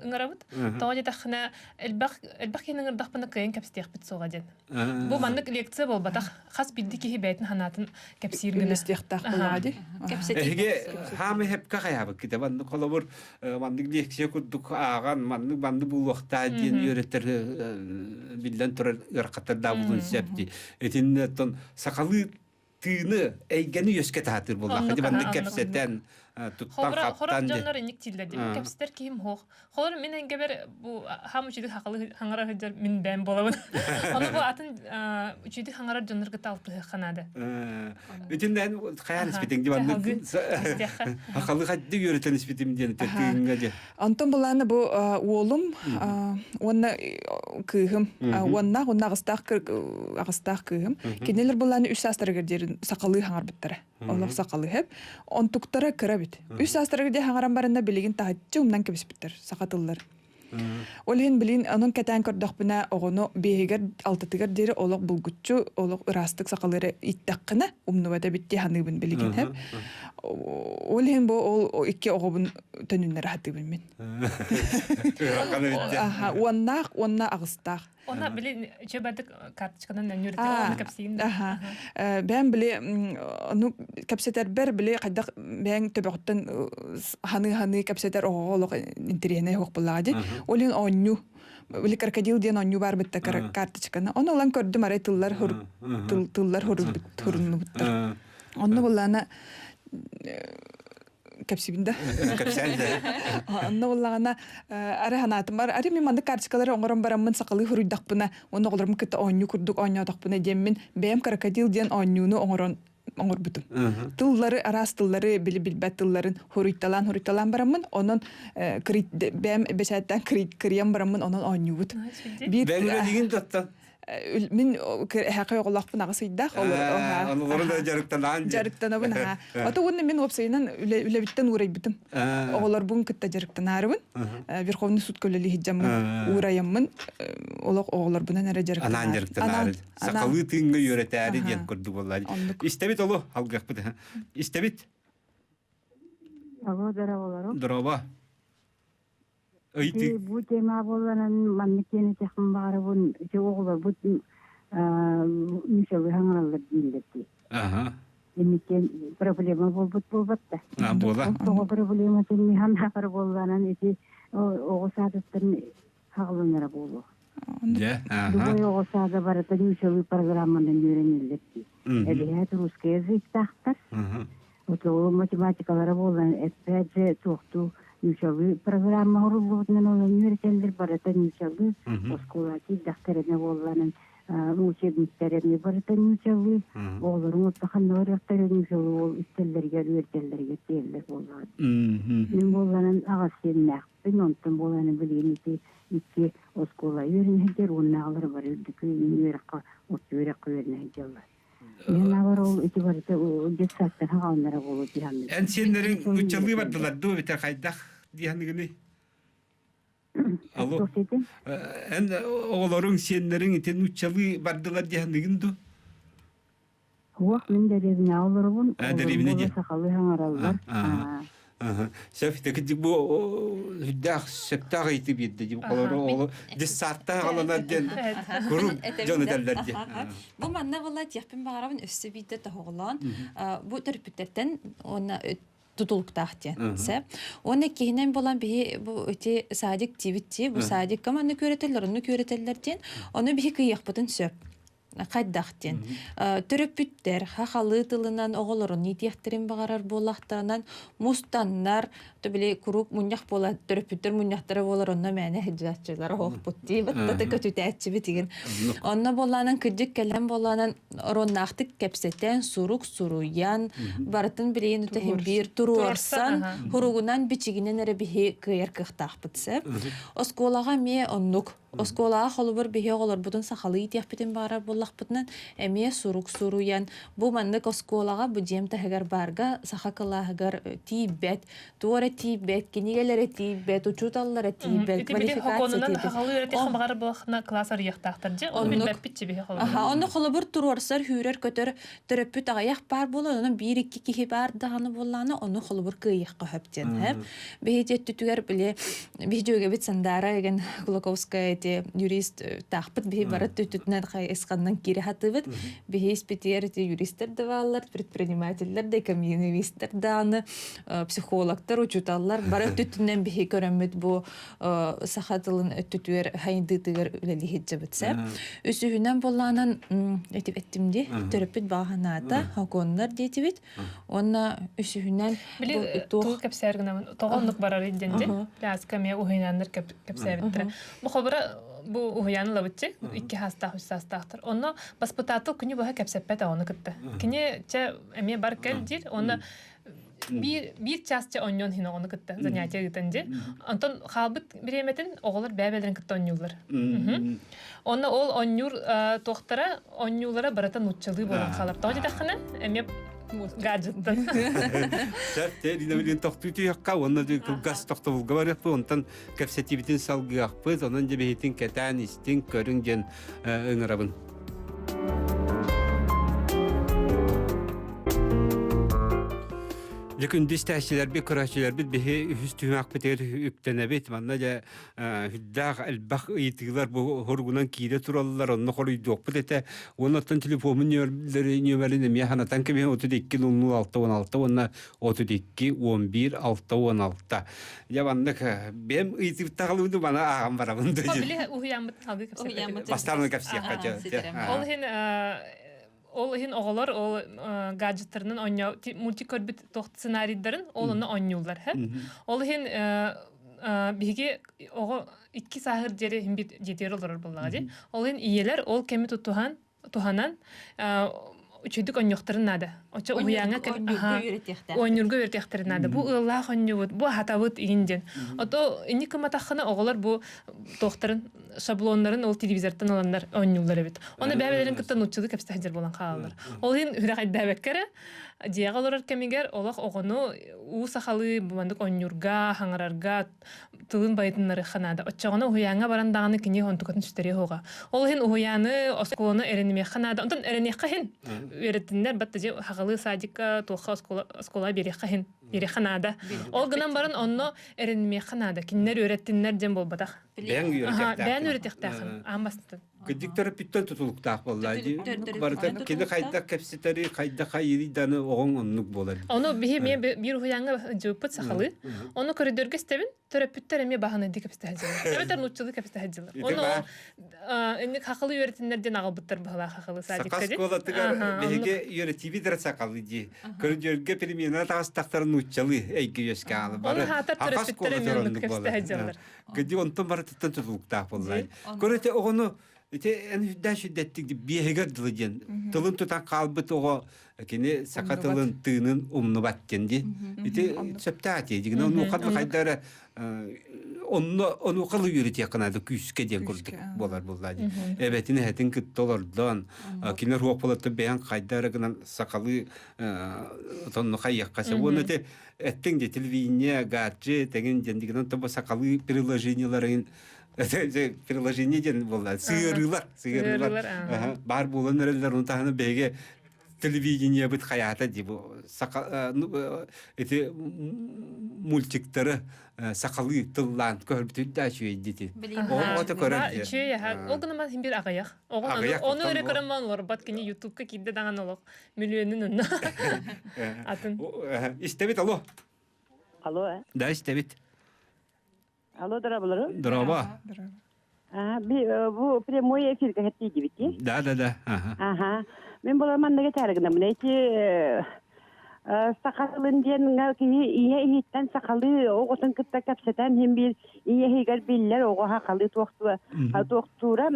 ыҥырабыт. Тоҕо диэтэххинэ элбэх элбэх киһини ыҥырдахпына кыайан кэпсэтиэхпит суоҕа диэн. Бу маннык лекция буолбатах. Хас биирдии киһи бэйэтин санаатын кэпсиир гына. Үллэстиэхтээх буоллаҕа дии. Эһиги хаамы хепка хайаабыт ките маннык холобур маннык лекция курдук ааҕан маннык маннык булуохтаа диэн үөрэтэр биллэн турар ыарахаттардаах булун сөп дии. Итиннэ сахалыы тыыны, эйгэни үөскэ таһатыр буоллаха. Ди маннык кэпсэтэн, туттан Хорох хаптан дьоннор инник тииллэр дии. Кэпсэтэр киһим суох. Холор мин энгебер бу хам үчүдүк хакалы хаңара сылдьар мин бэм болабын. Ону бу атын үчүдүк хаңарар дьоннор кытта алтыһыахха наада. Бүтүннэн хайаан испитиҥ ди маннык хакалы хадды үөрэтэн испитим диэн тыыҥҥа дьэ. Онтон былааны бу уолум уонна кыыһым уоннаах уонна аҕыстаах аҕыстаах кыыһым кинилэр былааны үс саастарыгар диэри сахалыы хаҥарбыттара олох сахалыы хэп онтуктара кыра эбит үс саастарыгар диэри хаҥаран баранна билигин таһыччы умнан кэбиспиттэр саха тыллар Ол иһин билин онон кэтээн көрдөхпүнэ оҕону биэһигэр алтатыгар диэри олох булгуччу олох ыраастык сахалыыра иттэххинэ умнубат эбит дии саныыбын билигин хэп Ол иһин бу ол икки оҕобун төнүннэрэ сатыыбын мин. Аха, уоннаах уонна аҕыстаах. Она били чөбөдүк карточканан нөнүрдэ оны кэпсиин. Аха. Бэйэм били ону кэпсэтэрбэр били хайдах бэйэҥ төбөҕүттэн ханыы-ханыы кэпсэтэр оҕоҕо олох интэриэһинэй суох буоллаҕа дии. Ол иһин оонньуу били крокодил диэн оонньуу баар бытта карточканы. Ону ылан көрдүм арай тыллар тыллар хуруннубуттар. Онно буллаана кэпсибин да. Кэпсээн да. Онно буллаҕына ары ханаатым бар ары мин маннык карточкалары оҥорон бараммын сахалыы хуруйдахпына уонна оҕолорум кытта оонньуу курдук оонньоотохпуна диэммин бэйэм крокодил диэн оонньууну оҥорон оҥорбутум. Тыллары араас тыллары били билбэт тылларын хуруйталаан хуруйталаан бараммын онон бэйэм бэчээттээн кырыйан бараммын онон оонньуубут. Биир Бэйэҥ үлэлиигин даттан мин эһэхэй оҕолоохпун аҕыс ыйдаах олору да дьарыктанаан дьарыктанабын аха ото уонна мин уопсайынан үлэбиттэн уурайбытым оҕолорбун кытта дьарыктанаарыбын верховный суд үлэлии сылдьаммын уурайаммын олох оҕолорбунан эрэ дьарыктанаан анаан дьарыктанаары сахалыы тыыҥҥа үөрэтээри диэн курдук буолла истэбит олу алгыахпыт истэбит Алло, здорово, Здорово. Ыйытыы. Бу тема буолларан маннык диэн этиэхпин баҕарабын ити оҕолорбут нучалыы хаҥараллар дииллэр дии. Аха. Инниттэн проблема буолбут буолбат да. А, буола. Тоҕо проблематын миһан буолланан ити оҕо саадыттан хаҕылынара буолуо. Дьэ, аха. Любой оҕо саада барыта нучалыы программанан үөрэниллэр дии. Эбиһээт русский языктаахтар. Отоо математикалара буолан эппээт же туохтуу нуучалыы программа оҥоруллубутунан онон үөрэтэллэр барыта нуучалыы оскуола киирдэхтэринэ буолланан учебниктар эмиэ барыта нуучалыы оҕолорун отто ханна барыахтара нуучалыы ол истэллэригэр үөрэтэллэригэр тиэллэр буоллаҕа мин буолланан аҕас сиэннээхпин онтон буолан билигин ити икки оскуола үөрэнэ сылдьар уоннааҕылар бары үрдүкү үөрэххэ орто үөрэххэ үөрэнэ сылдьаллар Мен ол ити барыта детсадтан хаалнара буолуо диһаннык. Эн сиэннэриҥ нуччалыы бардылар дуу эбэтэр хайдах диһаныгыный? Алло. Эн оҕолоруҥ сиэннэриҥ ити нуччалыы бардылар диһаныгын дуу? Суох, мин дэриэбинэҕэ олоробун. А, дэриэбинэ дии. Сахалыы хаҥараллар. Сөп, таки бу үрдээх сөптөөх ыйытыы биэрдэ дии. Олору оҕолу дьыссааттаах аланар диэн куруук дьон этэллэр дии. Бу манна була тиэхпин баҕарабын өссө биирдэ тоһоҕолоон бу төрөппүттэртэн уонна тутулуктаах диэн сөп. Уонна киһинэн буолан биһи бу ити садик диибит дии бу садикка манна күөрэтэллэр онно күөрэтэллэр диэн ону биһи кыйыахпытын сөп хайдах диэн төрөппүттэр хахалыы тылынан оҕолорун иитиэхтэрин баҕарар буоллахтарынан мустаннар то били куруук мунньах буола төрөппүттэр мунньахтара буолар онно мээнэ сылдьааччылар оһохпут дии баттата көтүтээччибит игин онно буоллаанан кырдьык кэлэн буоллаанан оруоннаахтык кэпсэтэн сурук суруйан барытын билигин биир туруорсан хуругунан бичигинэн эрэ биһи кыайар кыахтаахпыт сөп оскуолаҕа эмиэ оннук. Оскуолаҕа холобур биһи оҕолорбутун сахалыы иитиэхпитин баҕарар буоллахпытынан эмиэ сурук суруйан бу маннык оскуолаҕа бу дьиэм таһыгар баарга саха кылааһыгар тиийбэт, туора эрэ тиийбэт, кинигэлэрэ тиийбэт, учууталлара тиийбэт, Ити били квалификация хокуонунан тиийбэт. сахалыы үөрэтиэххэ баҕарар буоллаххына кылаас арыйыахтаахтар дьэ ону Оннук. билбэппит чи биһи холобур. Аха, онно холобур туруорсар, сүүрэр-көтөр төрөппүт аҕыйах баар буолан, онон биир-икки киһи баар даҕаны буоллаҕына, ону холобур кыайыахха сөп диэн. Һэ. Биһиги өттүтүгэр били биһи дьүөгэбит Сандаара деген Кулаковская ити юрист таахпыт биһи бары өттүтүнэн хайысханнан киирэ сатыыбыт. Биһи испитигэр ити юристэр да бааллар, предпринимателлэр да, экономистэр даҕаны, психологтар, учууталлар бары өттүтүнэн биһи көрөммүт бу саха тылын өттүтүгэр хайдыытыгар үлэлиһит дьабыт сэ. Үсүһүнэн буоллаанан этип эттим ди төрөппүт бааһанаата хокуоннар диэтибит. Уонна үсүһүнэн Били тугу кэпсээр гынабын тоҕо оннук барар диэн ди пляска эмиэ уһуйааннар кэпсээбиттэрэ. Бу хобура бу уһуйаан ылабытчы икки хаастаах үс саастаахтар. Онно баспытаатыл күнү быһа кэпсэппэт оҕону кытта. Кини чэ эмиэ бар кэл диир. Онно биир биир чаас онньон иһин оҕону кытта занятие ыытан дии. Онтон хаалбыт бириэмэтин оҕолор бэйэ-бэйэлэрин кытта онньууллар. Онно ол онньуур туохтара онньуулара барыта нууччалыы буолан хаалар. Тоҕо диэтэххинэ эмиэ гаджеттан. Сөп, Лина тохтуу түһүөххэ уонна кылгас тохтобулга барыахпыт, онтон кэпсэтиибитин салгыахпыт, онон дьэбиһитин кэтээн истиҥ, көрүҥ диэн ыҥырабын. Дьэ күндү истээччилэрбит, көрөөччүлэрбит биһи үһүс түһүмэхпитигэр үктэнэбит. Манна дьэ үрдээх элбэх ыйытыылар бу хоругунан киирэ тураллар, онно хоруйдуохпут этэ. Уонна оттон телефомун нүөмэрин эмиэ санатан кэбиһэн 32 00 6 16 уонна 32 11 6 16. Дьэ маннык бэйэм ыйытыктаҕалыыбын маны ааҕан барабын. Били уһуйааммытын салгыы кэпсэппит. Бастаан кэпсиэххэ Ол иһин ол иһин оҕолор ол гаджеттарынан оонньоо мультик көрбүт туох сценарийдарын ол онно оонньууллар ол иһин биһиги оҕо икки сааһыр диэри иһин дьиэтигэр олорор буоллаҕа дии ол иһин ийэлэр ол кэми тутуһан туһанан үчүгдүк онньуохтарын наада. Оччо уһуйааҥҥа оонньуурга үөрэтиэхтэрин наада. Бу ыаллаах онньуубут, бу аһатабыт иин диэн. Ото инник кыматаххына оҕолор бу туохтарын шаблоннарын ол телевизортан ыланнар оонньууллар эбит. Оны бэйэлэрин кытта нууччалыы кэпсэтэ сылдьар буолан хаалаллар. Ол иһин үрэхэйдээбэккэ эрэ дьиэҕэ олорор кэмигэр олох оҕону уу сахалыы маннык оонньуурга, хаҥарарга тылын байытыннарыахха наада. Оччоҕуна уһуйааҥҥа баран даҕаны кини онтукатын сүтэриэ суоҕа. Ол иһин уһуйааны, оскуоланы эрэнимиэххэ наада. Онтон эрэниэххэ иһин үөрэттиннэр, батта дьэ хаҕалыы садикка, туохха оскуола, оскуола биэриэххэ иһин биэриэххэ наада. Ол гынан баран онно эрэнимиэххэ наада. Кинилэр үөрэттиннэр диэн буолбатах. Бэйэҥ үөрэтиэхтээххин. Бэйэн үөрэтиэхтээххин. Аан бастатан. Кырдьык төрөппүттэн тутулуктаах буолла дии. Барыта кини хайдах кэпсэтэри, хайдах хайыырый даҕаны оҕоҥ оннук буолар. Ону биһи эмиэ биир уһуйааҥҥа дьыппыт сахалыы. Ону көрүдөргө истэбин, төрөппүттэр эмиэ баһынайдыы кэпсэтэ сылдьаллар. Эбэтэр нууччалыы кэпсэтэ сылдьаллар. Ону инник хахалы үөрэтиннэр диэн аҕалбыттар быһалаах хахалы садикка Саха оскуолатыгар биһиги үөрэтиибит эрэ сахалыы дии. Көрүдүөргэ перемена таҕыстахтара нууччалыы эйгэ үөскэ аалы. Ону хаатар төрөппүттэр эмиэ оннук кэпсэтэ сылдьаллар. Кыдьык онтон барытыттан тутулуктаах буолла. Көрөтө оҕону ити эн үрдээн сүрдэттик биэһигэр дылы диэн тылын тутан хаалбыт оҕо кини саха тылын тыынын умнубат диэн дии. Ити сөптөөх этии. Дигинэ онуоха хайда эрэ онно онуоха үөрэтиэххэ наада күүскэ диэн курдук буолар буолла дии. Эбэтин эһэтин кытта олордон кинилэр хуох буолаттан бэйэҥ хайда эрэ гынан сахалыы тонну хайыахха сөп. Уонна ити Эттиҥ дии телевидение, гаджет эҥин диэн дигинэн тобо сахалыы приложениеларын приложение диэн буолла сыарыылар сыарыылар баар буолан эрэллэр ону таһынан биһиги телевидениебыт хайаата дии бу саха ити мультиктары сахалыы тыллаан көрбүтүн да үчүгэй дити оҕо көрөр үчүгэй аха ол гынан син бир аҕыйах ону эрэ көрөн олорбот кини ютубка киирдэ даҕаны олох Миллионун онно. Атын. Истэбит, алло. Алло. Да, истэбит. Алло, дорабылары. Дороба. Бу прямой эфирге хеттийдибит. Да, да, да. Ага. Мен була манныга таарыгынамын эти. Саха тылын диэн киһи ийэ иһиттэн сахалыы оҕотун кытта кэпсэтэн иһин биир ийэ иһигэр биллэр оҕо сахалыы туохтуура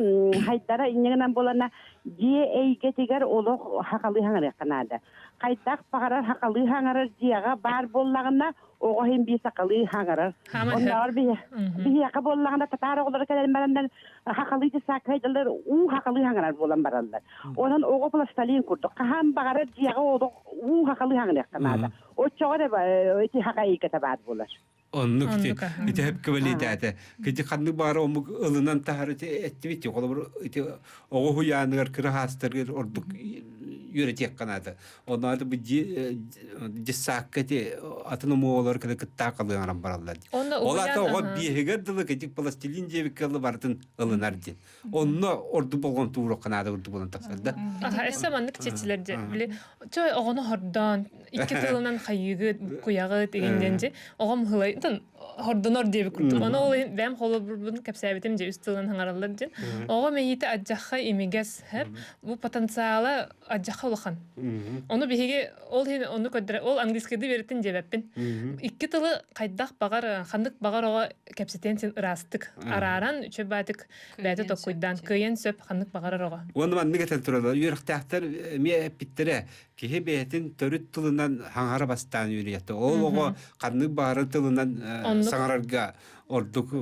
хайдара инньэ гынан буолана дьиэ эйгэтигэр олох сахалыы хаҥарыахха наада. Хайдах баҕарар сахалыы хаҥарар дьиэҕэ баар буоллаҕына оҕо иһин биир сахалыы хаҥарар. Оннооҕор биһиэхэ буоллаҕына татаар оҕолоро кэлэн бараннар хахалыы дьыссааккайдалар уу хахалыы хаҥарар буолан бараллар. Онон оҕо пластилин курдук хаһан баҕарар дьиэҕэ олох уу хахалыы хаҥырыахха наада. Оччоҕо эрэ ити хахайыката баар буолар. Оннук ити ити хөпкө бэлиэтээтэ. Кити ханнык баара омук ылынан таһар ити эттибит холобур ити оҕо уһуйааныгар кыра хаастарыгар ордук үөрэтиэххэ наада. Онно бу дьыссаакка ити атын омуолар кытта кыттаа халыҥаран бараллар. Ол ата оҕо биэһигэр дылы китик пластилин диэбиккэ барытын ылынар диэн. Онно ордук болҕомто ууруохха наада курдук буолан тахсар да. Аха, өссө маннык чечилэр дьэ. Били чой оҕону хордоон, икки тылынан хайыыгыт, буккуйаҕыт игин диэн дьэ. Оҕом хылай, хордонор диэбит курдук. Ону ол иһин бэйэм холобурбун кэпсээбитим дьэ үс тылынан хаҥараллар диэн. Оҕо мэйиитэ адьахха имигэс, хэп. Бу потенциала адьахха улахан. Ону биһиги ол иһин ону көрдөрө, ол английскайды үөрэттин диэбэппин. Икки тылы хайдах баҕар, ханнык баҕар оҕо кэпсэтиэн син ыраастык арааран, үчүгэй баатык бэйэтэ токкуйдаан кыайан сөп ханнык баҕарар оҕо. Уонна маннык этэн тураллар, үөрэхтээхтэр эмиэ эппиттэрэ, киһи бэйэтин төрүт тылынан хаҥара бастаан үөрүйэхтэ. Ол оҕо ханнык баҕарар тылынан саҥарарга ордук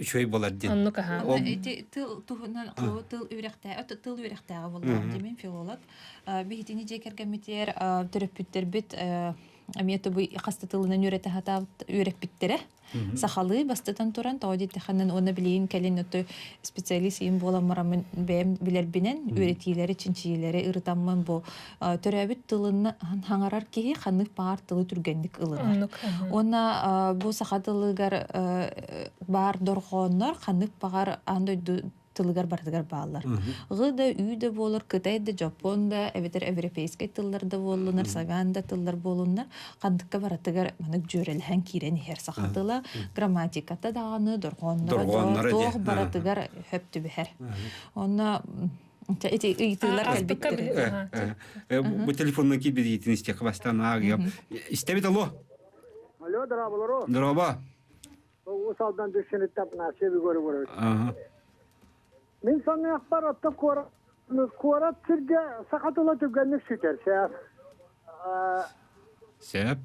үчүгэй буолар диэн. Оннук аха. Ити тыл туһунан тыл үөрэхтээҕэ тыл үөрэхтээҕэ буоллаҕым дии филолог. Биһитини дьиэ кэргэммитигэр төрөппүттэрбит эмиэ тобу хаста тылынан үөрэтэ сатаабыт үөрэппиттэрэ. Сахалыы бастатан туран, тоҕо диэтэххинэ уонна билигин кэлин оту специалист иим буолан бараммын бэйэм билэрбинэн үөрэтиилэри, чинчийиилэри ырытаммын бу төрөөбүт тылын хаҥарар киһи ханнык баар тылы түргэнник ылынар. Уонна бу саха тылыгар баар дорҕооннор ханнык баҕар аан дойду тылыгар барытыгар бааллар. Ҕы да, ү да буолар, кытай да, дьоппуон да, эбэтэр европейскай тыллар да буоллунар, славян да тыллар буолуннар, ханныкка барытыгар маннык дьүөрэлэһэн киирэн иһэр саха тыла грамматиката даҕаны, дорҕоонноро туох барытыгар хөп түбэһэр. Онно ити ыйытыылар кэлбиттэр. Бу телефоннан киирбит истиэххэ бастаан аагыйам. Истэбит алло. Алло, здорово. Здорово. Уус Алдан Дүксүнүттэн Афанасий Егорович. Мин саныахпар отто куорат куорат сиргэ саха тыла түргэнник сүтэр сээп. Сээп,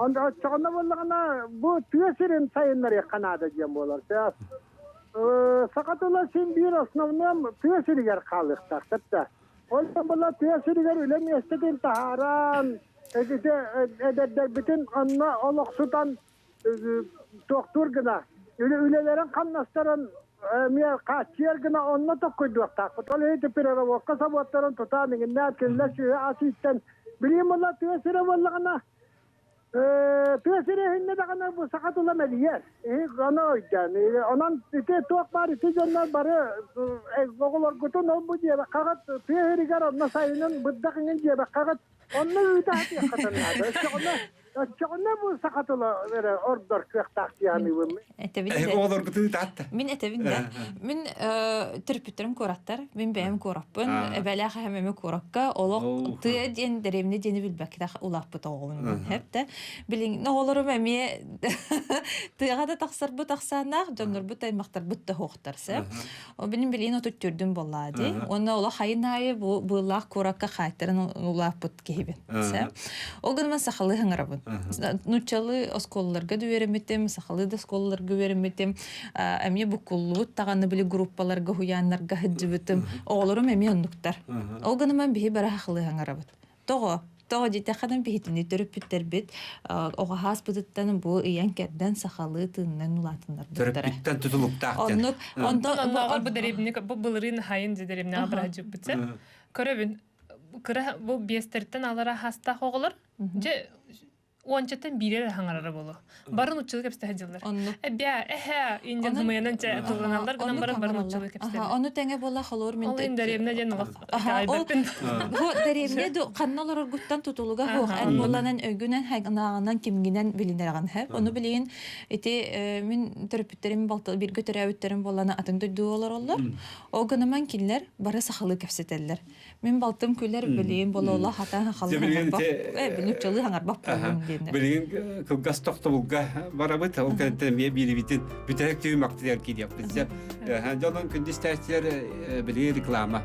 Оччоҕуна буоллаҕына бу тыа сирин сайыннарыахха наада диэн буолар сээп. Саха тыла син биир основном тыа сиригэр хаалыахтаах да. Ол була тыа сиригэр үлэ миэстэтин таһааран, эдэрдэрбитин онно олохсутан туохтуур гына үлэлэрин хамнастарын эмиэ хааччыйар гына онно токкуйдуохтаахпыт. Ол иһин переработка собуоттарын тутаан иҥиннээн кинилэр сүөһү ас ииттэн билигин буолла тыа сирэ буоллаҕына тыа сирэ иһиннэ даҕаны бу саха тыла мэлийэр. Ону өйдөөн. Онон ити туох баар ити дьоннор бары оҕолоргутун ол бу диэбэххэ тыа сиригэр онно сайынын бырдах иҥин диэбэххэ Онно ыыта сатыахха наада. Оччоҕуна оччоҕуна бу саха тыла эрэ ордор кыахтаах дии саныыбын. Этэбин Эһиги оҕолоргутун ыытаат да. Мин этэбин да. Мин төрөппүттэрим куораттар. Мин бэйэм куораппын. Эбэлээх эһэм эмэ куоракка. Олох тыа диэн дэриэбинэ диэни билбэккэ улааппыт оҕобун хэп да. Билиҥ оҕолорум эмиэ тыаҕа да тахсарбыт ахсааннаах, дьоннорбут аймахтарбыт да суохтар сэ. Билин билин отут түрдүн буоллаа дии. Уонна олох хайын аайы бу быыллаах куоракка хаайтаран улааппыт киһибин. Ол гынан сахалыы хаҥарабын. Нуччалыы оскуолаларга да үөрэммитим, сахалыы да оскуолаларга үөрэммитим. Эмиэ буккуллубут даҕаны били группаларга, хуйааннарга сылдьыбытым. Оҕолорум эмиэ оннуктар. Ол гынан биһи бары сахалыы хаҥарабыт. Тоҕо? Тоҕо диэтэххинэ биһитини төрөппүттэрбит оҕо ааспытыттан бу ыйан-кэрдэн сахалыы тыынынан улаатыннарбыттара. Төрөппүттэн тутулуктаах диэн. Оннук. Онтон оннооҕор бу дэриэбинэ бу былырыын хайын дьэ дэриэбинэҕэ быраһдьыппыт Көрөбүн кыра бу биэстэриттэн алара хастаах оҕолор дьэ. уончаттан биири эрэ хаҥарара буолуо. Бары нууччалыы кэпсэтэ сылдьаллар. Оннук. Эбээ, эһээ, индиан хымыйанан чэ тылланаллар гынан баран бары нууччалыы кэпсэтэллэр. Ону тэҥэ буола холуур мин Ол иһин дэриэбинэ диэн олох Аха, ол итэҕэйбэппин. бу дэриэбинэ ду ханна олороргуттан тутулуга суох. Эн буоланан өйгүнэн хайгынааҕынан кимгинэн билинэрэҕин хэп. Ону билигин ити мин төрөппүттэрим балта бииргэ төрөөбүттэрим буоллана атын дойдуга олороллор. Ол гынаман кинилэр бары сахалыы кэпсэтэллэр. Мин балтым күлэр билигин болола хатан сахалыы хаҥарбап нууччалыы хаҥарбап буоллум диэннэр. Билигин кылгас тохтобулга барабыт. Ол кэнниттэн эмиэ биирибитин бүтэһик түһүмэхтигэр киириэхпит. Дьонун күндүс тээччилэр билигин реклама.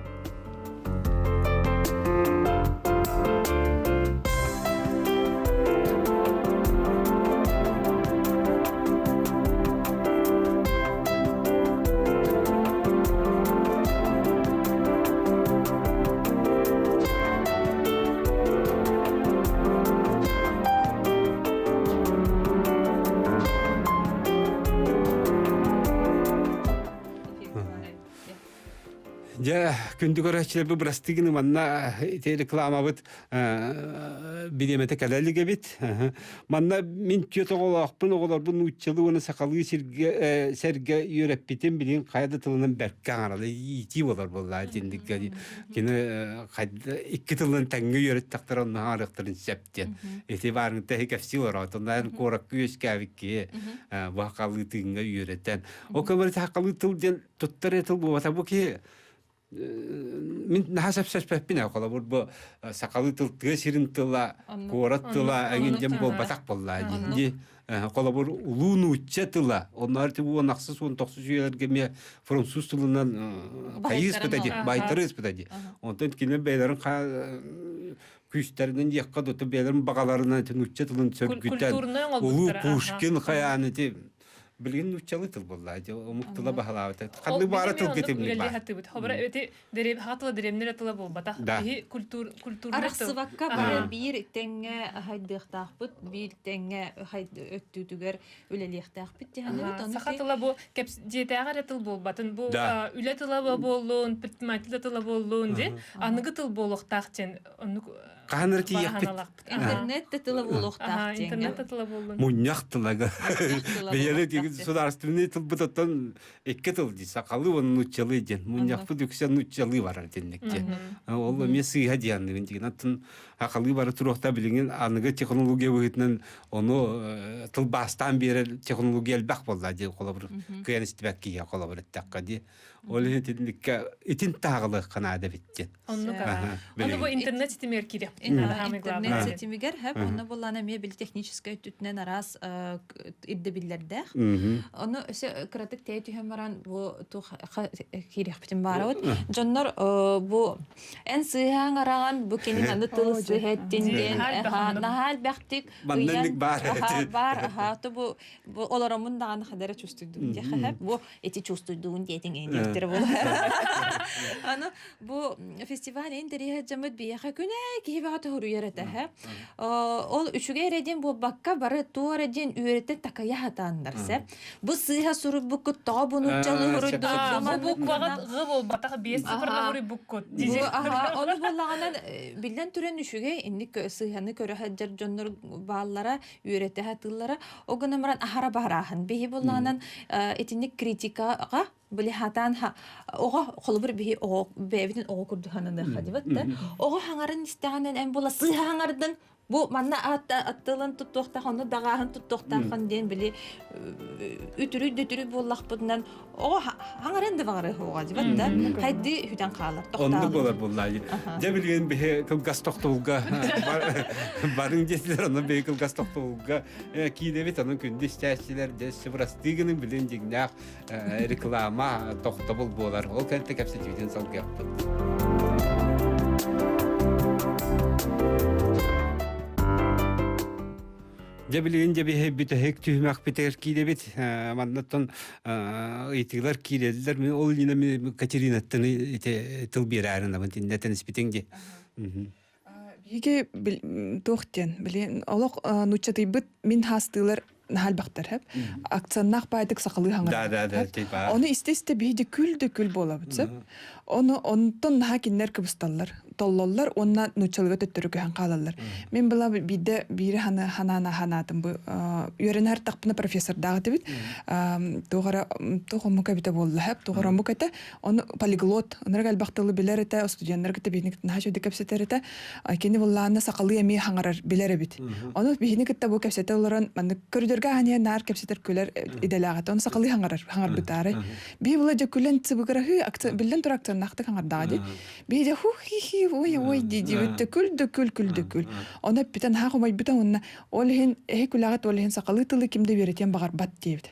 Дьэ, күндү көрөөччүлэрбит бырастыы гыны манна ити рекламабыт бириэмэтэ кэлэ илик эбит. Манна мин түөрт оҕолоохпун, оҕолорбун нууччалыы уонна сахалыы сиргэ сэргэ үөрэппитим билигин хайа да тылынан бэркэ аҥаралы иитии буолар буоллаа дьиндиккэ кини икки тылынан тэҥҥэ үөрэттэхтэр онно аҥарыахтарын сөп диэн. Ити баарыҥта иһи кэпсии олороот, онно куоракка үөскээбит киһи бу сахалыы тыыҥҥа үөрэтэн. Ол кэмэр сахалыы тыл диэн туттар тыл буолбата бу киһи мин наһаа сөпсөспөппүн ээ холобур бу сахалыы тыл тыа сирин тыла куорат тыла эҥин диэн буолбатах буоллаа дии холобур улуу нуучча тыла онноор ти уон ахсыс уон тохсус үйэлэргэ эмиэ француз тылынан хайыыспыта дии байтарыыспыта дии онтон кинилэр бэйэлэрин күүстэринэн диэххэ дуу бэйэлэрин баҕаларынан ити нуучча тылын сөргүтэн улуу Пушкин хайаан ити билигин нууччалыы тыл буолла омук тыла баһылаабыта ханнык баара тылга тимник баар хатыбыт хобра эти дерев хатыла деревнер тыла буолбатах киһи культур культурный арахсыбакка бары биир тэҥҥэ хайдыахтаахпыт биир тэҥҥэ өттүтүгэр үлэлиэхтээхпит диһаныбыт саха тыла бу дьиэтээҕи эрэ тыл буолбатын бу үлэ тыла буоллун предприниматель тыла буоллун ди аныгы тыл буолуохтаах диэн оннук Хаһан эрэ тиийиэхпит. Интернет да тыла буолуохтаах диэҥҥэ. Интернет да тыла буоллун. Мунньах тылага. Бэйэлэ государственный тылбыт оттон икки тыл дии сахалыы уонна нууччалыы диэн. Мунньахпыт үксэ нууччалыы барар диэннэкке. Ол эмиэ сыыһа диэн диэн. Атын сахалыы бара туруохта билигин аныгы технология быһыытынан ону тылбаастаан биэрэр технология элбэх буолла дии холобур кыайан истибэт киһи холобур эттэххэ дии. Ол иһин итинниккэ итин тааҕылыахха наада эбит диэн. Оннук аа. Ону бу интернет ситимигэр киириэхпит. Интернет ситимигэр хэп онно буллаана эмиэ били техническэй өттүтүнэн араас ирдэбиллэрдээх. Ону өссө кыратык тэйэ түһэн баран бу туох киириэхпитин баарабыт. Дьоннор бу эн сыыһаан араҕан бу кини аны тыл сыһэттин диэн наһаа элбэхтик ыйан баар баар аха бу бу олоромун даҕаны хадара чувствуйдум диэхэ бу эти чувствуйдугун диэтиҥ диэхтэрэ буолар. Аны бу фестиваль интэриэһэ дьаммыт биһиэхэ күнэ киһи баҕа тоһуруйар этэ һэ. Ол үчүгэй эрэ диэн буолбакка бары туо эрэ диэн үөрэтэн такайа сатааннар сэ. Бу сыыһа суруйбуккут тоҕо бу нууччалыы суруйдугут бу букваҕыт ҕы буолбатах биэс цифрны суруйбуккут. Ону буоллаҕынан биллэн туран үчүгэй инник сыыһаны көрө сылдьар дьоннор бааллара үөрэтэ сатыыллара. Ол гынан баран аһара баарааһын. Биһи буллаанан итинник критикаҕа били хатаан оҕо холобур биһи оҕо бэйэбитин оҕо курдук хананыахха дибэт да оҕо хаҥарын истэҕинэн эн була сыыһа хаҥардыҥ бу манна аттылын туттуохтаах онно даҕааһын туттуохтааххын диэн били үтүрүй дөтүрүй буоллахпытынан оҕо хаҥарын да баҕарыа суоҕа дибэт да хайдыы хүтэн хаалар Оннук буолар буоллаа. Дьэ билигин биһи кылгас тохтобулга барыҥ диэтилэр, онон биһи кылгас тохтобулга киинэбит, онон күндү истээччилэр дьэ бырастыы гының билин дьиҥнээх реклама тохтобул буолар. Ол кэнтэ кэпсэтиибитин салгыахпыт. Дьэ билигин дьэ биһи бүтэһик түһүмэхпитигэр киирэбит. Маннаттан ыйытыылар киирэллэр. Мин ол иннинэ Катеринаттан ити тыл биэрээрин абын тиннэтэн испитиҥ дии. Биһиги туох диэн, били олох нууччатыйбыт мин хаастыылар наһаа элбэхтэр акценнаах баайдык сахалыы хаҥар. Да, да, да. Ону истэ-истэ биһиги күл да күл буолабыт сөп. Ону онтон наһаа кинилэр кыбысталлар. толлоллор уонна нууччалыыга төттөрү көһөн хаалаллар. Мин была биирдэ биири ханаана ханаатым бу үөрэнэр тахпына профессордаах этибит. Туох эрэ туох омук эбитэ буолла хэп туох эрэ омук этэ. Ону полиглот, онорог элбэх тылы билэр этэ, студеннар кытта биһини кытта наһаа үчүгэйдик кэпсэтэр этэ. Кини буллаанна сахалыы эмиэ хаҥарар билэр эбит. Ону биһини кытта бу кэпсэтэ олорон маннык көрүдөргө аһан наар кэпсэтэр күлэр идэлээх этэ. Ону сахалыы хаҥарар хаҥарбытаары. Биһи була дьэ күлэн цыбыгыраһыы биллэн турар акценнаахтык хаҥардаҕа дии. Биһи дьэ ху хи хи ой ой дии диэбит да күл да күл күл да күл. Ону эппитэ наһаа хомойбута уонна ол иһин эһи күлэҕит ол иһин сахалыы тылы ким да үөрэтиэн баҕарбат диэбит.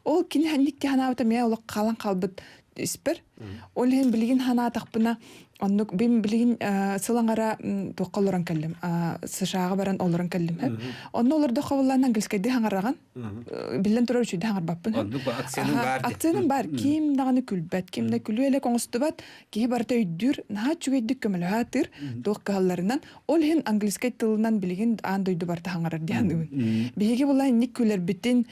Ол кини ханникки ханаабыта эмиэ олох хаалан хаалбыт испэр. Ол иһин билигин ханаатахпына оннук бим билигин сыл аҥара туохха олорон кэллим США-ҕа баран олорон кэллим. Онно олордоххо буоллаан английскайдыы хаҥараҕын. Биллэн турар үчүгэй хаҥарбаппын. Оннук акценым баар. Акценым баар. Ким даҕаны күлбэт, ким да күлүө элек оҥостубат. Киһи барыта өйдүүр, наһаа үчүгэйдик көмөлөһө атыыр, туох кыһалларынан. Ол иһин английскай тылынан билигин аан дойду барыта хаҥарар дии саныыбын. Биһиги була инник күлэрбитин,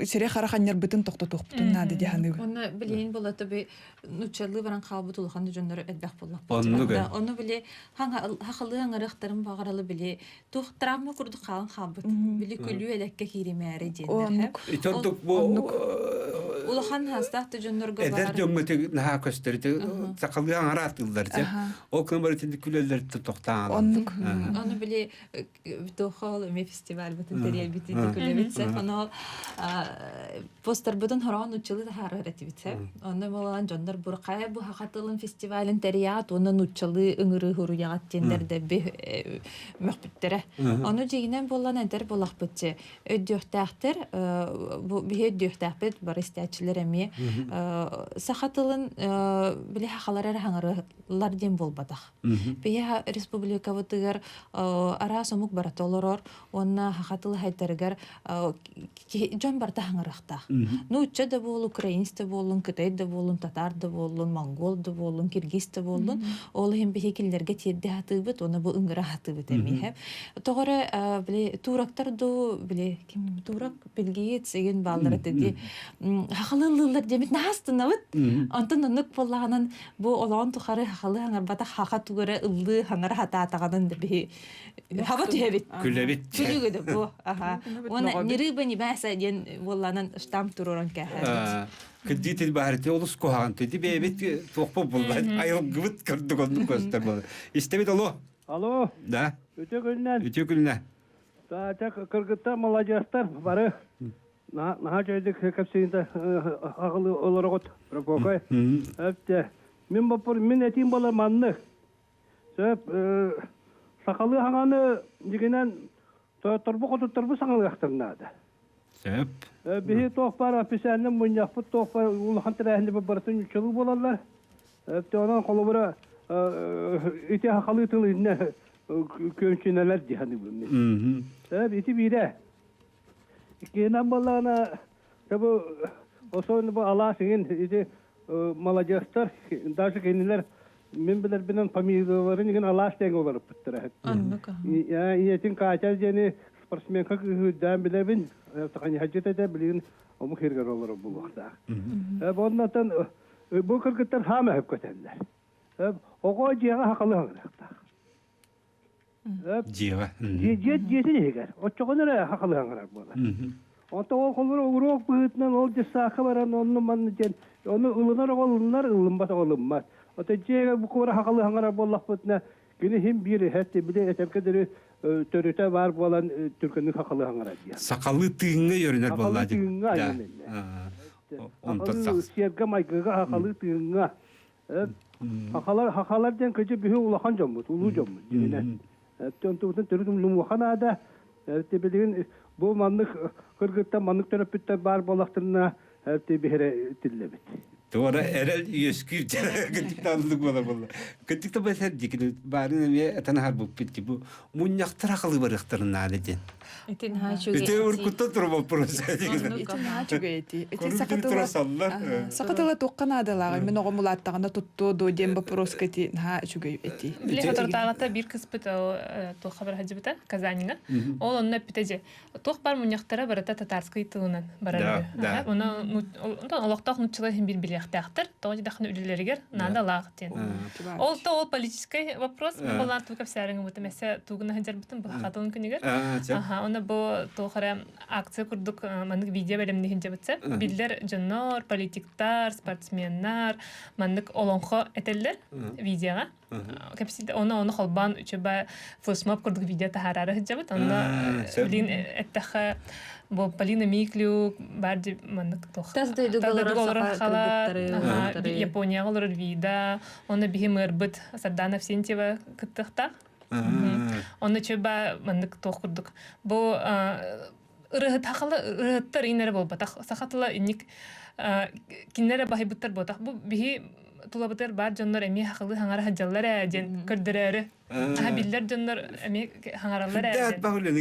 сире хара ханньарбытын тохтотуохпутун наада дии саныыбын. Онно билигин була тоби нуччалыы баран хаалбыт улахан дьоннор элбэх буоллахпыт. Оннук. Ону били хахалыы аңырыахтарын баҕаралы били туох травма курдук хаалан хаалбыт. Били күлүү элекке кииримээри диэннэр. Ити ордук бу улахан хаастаах да дьоннорго эдэр дьоҥҥо наһаа көстөр сахалыы аҥараатыыллар дьэ ол кым барытын күлэллэр тохтоон оннук ону били туохол эми фестивальбытын тэрийэрбитин күлэбит сеп ону постербытын хороон нуччалы таһаарар этибит сеп онно болан дьоннор бурхая бу хахатылын фестивалын тэрийаат уонна нуччалыы ыҥырыы хуруйаҕат диэннэрдэ мөхпүттэрэ. Ону дьиҥинэн буоллан эдэр буолахпытчы өйдүөхтээхтэр бу биһи өйдүөхтээхпит бары истээччилэр эмиэ саха тылын били хахалар эрэ хаҥарылар диэн буолбатах. Биһи республикабытыгар араас омук барыта олорор уонна саха тылы хайдарыгар дьон барыта хаҥарыахтаах. Нуучча да буолу, украинец да буоллун, кытай да буоллун, татар да буоллун, монгол да буоллун, киргиз да буоллун, ол иһин биһи кинилэргэ тиэрдэ сатыыбыт, уонна бу ыҥыра сатыыбыт эмиэ. Тоҕо эрэ били турактар дуу, били ким турак билгиит сигин бааллар этэ дии. Хахалыыллыыллар диэмит наһаастынабыт. Онтон оннук буоллаҕынан бу олоҕун тухары хахалы хаҥарбата хаха тугу эрэ ыллыы хаҥара хатаатаҕынан да биһи хаба түһэбит. Күлэбит. Күлүгү бу. Аха. Уонна ни рыба ни мясо диэн буолланан штамп туруоран кээһэбит. Кырдьыытын баарыты олус куһаҕан түди бэйэбит туохпут булла айылгыбыт кырдык оннук көстөр буолар. Истэбит алло. Алло. Да. Үтүө күннэн. Үтүө күннэн. Таача кыргыттар маладьыастар бары наһаа үчүгэйдик кэпсиинтэ аҕылы олороҕут Прокопий. Өптө мин боппур мин этиим болар маннык. Сөп, сахалыы хаҥаны дьигинэн тойотторбу хотуттарбу саҥалыахтарын наада. Сөп. Биһи туох баар официальный мунньахпыт туох баар улахан тэрээһиннэр барытын ньуччалыы буолаллар. Онон холобура ити сахалыы тыл иннэ күөнчүнэлэр дии саныыбын. Сөп, ити биирэ. Иккиһинэн буоллаҕына, бу особенно бу алаас иҥин ити маладьыастар, даже кинилэр мин билэрбинэн фамилияларын игин алаас диэҥҥэ уларыппыттара. Оннук. Ийэтин Катя диэни спортсменка кыыһырдаан билэбин. Ханьыһадьыт этэ билигин омук сиригэр олорор буолуохтаах. Оннотон бу кыргыттар хаама өп көтөллөр. Оҕо дьиэҕэ хахалы хаҥырыахтаах. Дьиэҕэ. Дьиэ дьиэтин иһигэр. Оччоҕуна эрэ хахалы хаҥырар буолар. Онтон ол холобура уруок быһыытынан ол дьыссаакка баран онну манны диэн ону ылынар оҕо ылынар, ылыммат оҕо ылыммат. Ото дьиэгэ бу куора хахалы хаҥырар буоллахпытына кини иһин биир эһэт били этэргэ дылы төрүтэ баар буолан түргэнник хахалы хаҥырар диэн. Сахалыы тыыҥҥа йөрүнэр буоллаа Сахалыы тыыҥҥа айан Онтон сиэргэ майгыга хахалы тыыҥҥа Хахалар, хахалар диэн кыдьы бүһү улахан дьоммут, улуу дьоммут дьиҥинэн. Онтубутун төрүт умнумуоха наада. Билигин бу маннык кыргыттан маннык төрөппүттэр баар буоллахтарына биһире тиллэбит. Туора эрэл үөскүүр кытыктаанлык буола буолла. Кытыкта бэсэр дикини баарын эмиэ этэн аһарбыппыт ди бу мунньахтар акылы барыахтарын наада диэн. Ити наһаа үчүгэй Ити уркуттан турар вопрос. Ити наһаа үчүгэй ити. Ити саха тыла саха тыла туохха наадалааҕый? Мин оҕом улааттаҕына туттуо дуо диэн вопроска ити наһаа үчүгэй эти. Били соторутааҕыта биир кыспыт туохха бара сылдьыбыта Казаньҥа. Ол онно эппитэ дьэ туох бар мунньахтара барыта татарский тылынан барар. Онон олохтоох нуччалар иһин бир билиэх. билиэхтээхтэр. Тоҕо диэтэххинэ үлэлэригэр наадалаах диэн. Ол то ол политическай вопрос. Боллаан туу кэпсээриҥ бутум эссе туугуна сылдьарбытым бу хатылын күнүгэр. Аха, оны бу туох эрэ акция курдук маннык видео бэлэмниһин дьабытса. Биллэр дьоннор, политиктар, спортсменнар маннык олоҥхо этэллэр видеоҕа. Кэпсиит оны оны холбоон үчүбэ флешмоб курдук видео таһаарары сылдьабыт. Онно билин эттэххэ бу Полина Миклюк бар маннык туох Тас дойдуга олорор саха Японияҕа олорор Вида, оны биһи мыарбыт Сардана Авсентьева кыттыахтаах. Онно чөба маннык туох курдук. Бу ырыһыт хахала ырыһыттар иннere буолбатах. Саха тыла инник кинилэр баһыйбыттар буотах. Бу биһи тулабытыгар баар дьоннор эмиэ хахылыы хаҥара сылдьаллар ээ диэн көрдөрөөрү. Аха биллэр дьоннор эмиэ хаҥараллар ээ диэн. Баһылыны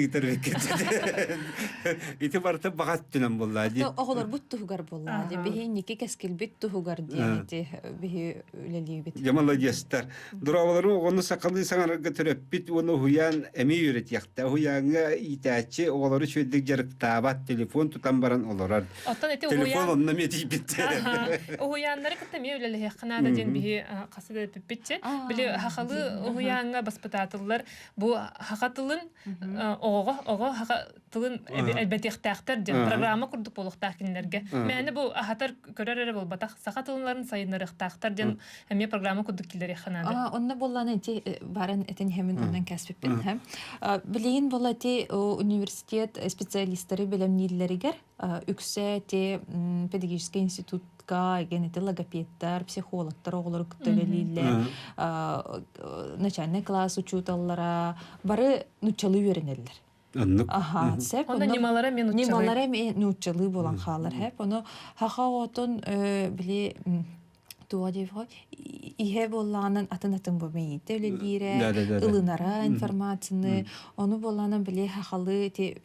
Ити барыта баҕа өттүнэн буолла дии. Оҕолорбут туһугар буолла дии. Биһи инники кэскилбит туһугар диэн ити биһи үлэлиибит. Дьэ маладьыастар. Дорооболору оҕону сахалыы саҥарарга төрөппүт уонна уһуйаан эмиэ үөрэтиэхтэ. Уһуйааҥҥа иитээччи оҕолору үчүгэйдик дьарыктаабат, телефон тутан баран олорор. Оттон ити Телефон онно эмиэ тиийбит. Уһуйааннары кытта эмиэ үлэлэһиэххэ наада диэн биһи хасы да эппиппитчи. Били хахалы уһуйааҥҥа баспытаатыллар бу хаха тылын оҕоҕо оҕо хаха тылын элбэтиэхтээхтэр диэн программа курдук буолуохтаах кинилэргэ. Мээнэ бу аһатар көрөр эрэ буолбатах, саха тылларын сайыннарыахтаахтар диэн эмиэ программа курдук киллэриэххэ наада. Онно буоллаана ити баран этин хэмин оннан кэспиппин. Билигин буолла ити университет специалистары бэлэмнииллэригэр үксэ ити педагогический институтка ген ити логопедтар, психологтар оҕолору кытта үлэлииллэр, начальный класс учууталлара бары нуччалыы үөрэнэллэр. Оннук. Аха, сеп. Онно ньымалара мен нуччалыы. Ньымалара мен нуччалыы буолан хаалар. Хеп. Ону хаха оҕотун били туга диэбихой иһэ буоллаҕынан атын-атын бу мэйиитэ үлэлиирэ, ылынара информацияны, ону буоллаҕынан били хахалы ити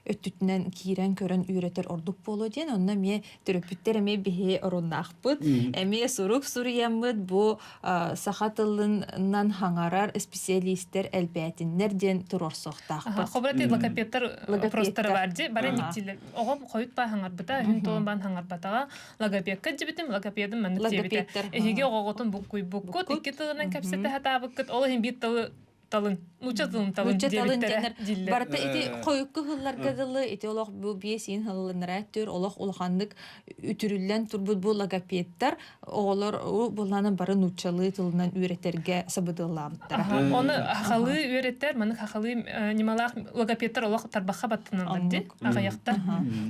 өттүтүнэн киирэн көрөн үөрэтэр ордук буолуо диэн онно эмиэ төрөппүттэр эмиэ биһи оруннаахпыт, эмиэ сурук суруйаммыт бу саха тылынан хаҥарар исписэлиистэр элбээтиннэр диэн туруорсуохтаахпыт. Хобрати логопедтар простары бар ди бары никтилер. Оҕом хойут баа хаҥарбыта, үһүн туолан баан хаҥарбатаҕа. Логопедка дьибитим, логопедым маннык диэбитэ. Эһиги оҕоҕутун буккуйбуккут, икки тылынан кэпсэтэ сатаабыккыт, ол иһин биир тылы талын, нуучча тылын талын Нуучча талын диэбиттэрэ дэнэр. дииллэр. Барыта ити хойукку хылларга дылы ити олох бу биэс иин хылланара түр олох улаханнык үтүрүллэн турбут бу логопедтар оҕолор буллаанан бары нууччалыы тылынан үөрэтэргэ сабыдыаллаабыттара. Оны хахалыы үөрэттэр, маны хахалыы ньымалаах логопедтар олох тарбахха баттаналлар ди, аҕыйахтар.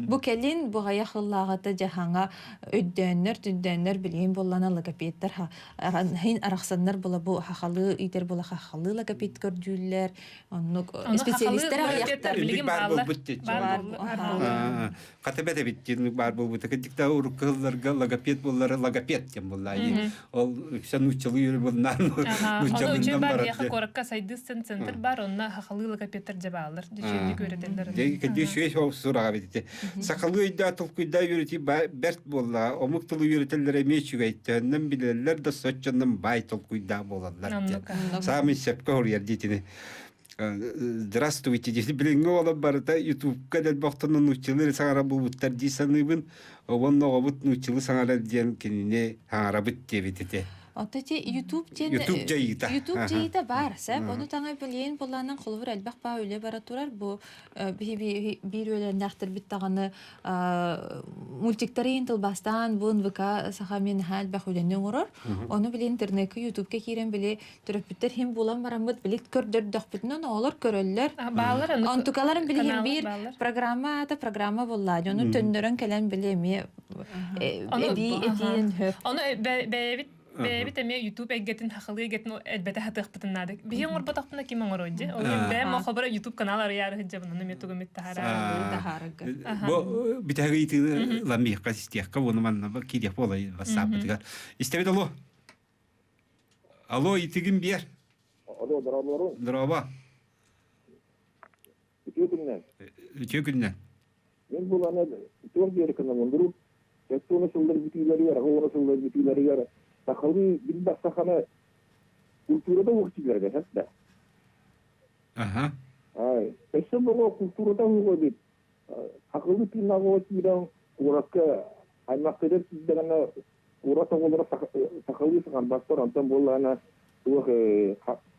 Бу кэлин бу аҕыйах ыллааҕыта дьаһаҥа өйдөөннөр, түндөөннөр билигин буллана логопедтар хин арахсаннар була бу хахалыы иитэр була хахалыы логопед көрдүүллэр, оннук специалистер аҕыйахтар. Билигин баар буолбут Хата бэт эбит диэн баар буолбута. Кырдьыкта урукку сылларга логопед буоллара логопед диэн буолла. Ол үксэ нууччалыы үөрэ буолнаан нууччалыынан барар. Биһиэхэ куоракка сайдыы центр бар, онно хахалыы логопедтар дьабааллар. Үчүгэйдик үөрэтэллэр. Кырдьык үчүгэй сураҕа эбит ити. Сахалыы өйдөөх толкуйдаа үөрэтии бэрт буолла. Омук тылы үөрэтэллэр эмиэ үчүгэй. Төһөннөн билэллэр да соччоннон баай толкуйдаах буолаллар диэн. Саамай сөпкө хоруйар диэтини. Здравствуйте диэти билиҥҥи оҕолор барыта ютубка дэлбэхтэн нууччалыы саҥара буолбуттар дии саныыбын. Уонна оҕобут нууччалыы саҥарар диэн кинини саҥарабыт диэбит этэ. Оттон ити YouTube диэн YouTube дьайыыта. YouTube дьайыыта баар. Сэп ону таҥа билиэн булаанан холобур элбэх баа үлэ бара турар. Бу биһи биир үөлэннээхтэрбит даҕаны мультиктары иһин тылбаастаан бу НВК саха мен наһаа элбэх үлэни оҥорор. Ону били интернекка ютубка киирэн били төрөппүттэр иһин булан бараммыт били көрдөрдөхпүтүнэн оҕолор көрөллөр. Баалар Онтукаларын билигин биир программа аата программа буллаа. Ону төннөрөн кэлэн били эмиэ эбии этиин хөп. Ону бэйэбит бэйэбит эмиэ YouTube эйгэтин хахалыы эйгэтин элбэтэ хатыахпытын наада. Биһи оҥорботохпуна ким оҥоруой дии. Ол бэйэм хобора YouTube канал арыйаары сылдьабын, ону эмиэ тугу эмит таһаарарга. Бу бүтэһик ыйытыыны ламиэххэ истиэххэ уонна манна киириэх буолай ватсаппытыгар. Истэбит алло. Алло, итигин биэр. Алло, здорово. Здорово. Үтүө күннэн. Үтүө күннэн. Мен буланы туох диэри кынамын дуруп, сектуона сыллар бүтүүлэригэр, аҕа сыллар бүтүүлэригэр сахалыы билбэх саханы культурада уохтилэргэ хэт да. Аха. Ай, өссө боҕо культурада уҕа бит. Хахылы тыыннаҕа киирэн куоракка Аймахтыгар тиийдэҕинэ куорат оҕолоро сахалыы саҥарбаттар, онтон буоллаҕына туох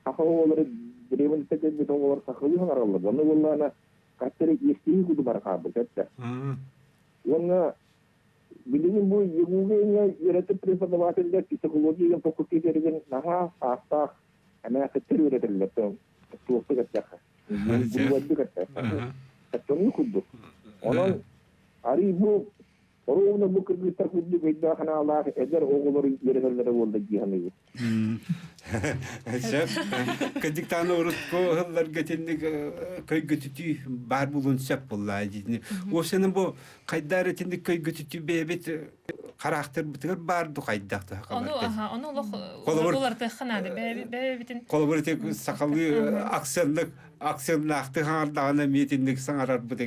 саха оҕолоро древностьта кэлбит оҕолор сахалыы саҥараллар. Онно буоллаҕына хаттары иэстиһии курдук бара хаалбыт этэ. Уонна билигин бу ЕГУ-га үөрэтэр преподавателлэр психология факультетигин наһаа саастаах эмээхиттэр үөрэтэллэр туохтук эттэххэ. Булуордук эттэххэ. Оннук курдук. Онон арый бу Оруобуна бу кыргыттар курдук өйдөөх-санаалаах эдэр оҕолор үөрэтэллэрэ буолла дии саныыбын. Сөп. Кырдьыктааны урукку ыһылларга итинник көйгөтүтүү баар буолуон сөп буолла дии. Уопсайынан бу хайдаар итинник көйгөтүтүү бэйэбит хараахтарбытыгар баар ду хайдах да Ону аха, ону олох уларытыахха наада. Бэйэбитин Холобур ити сахалыы акценнык акценнаахтык хаҥардаҕына эмиэ итинник саҥарарбыт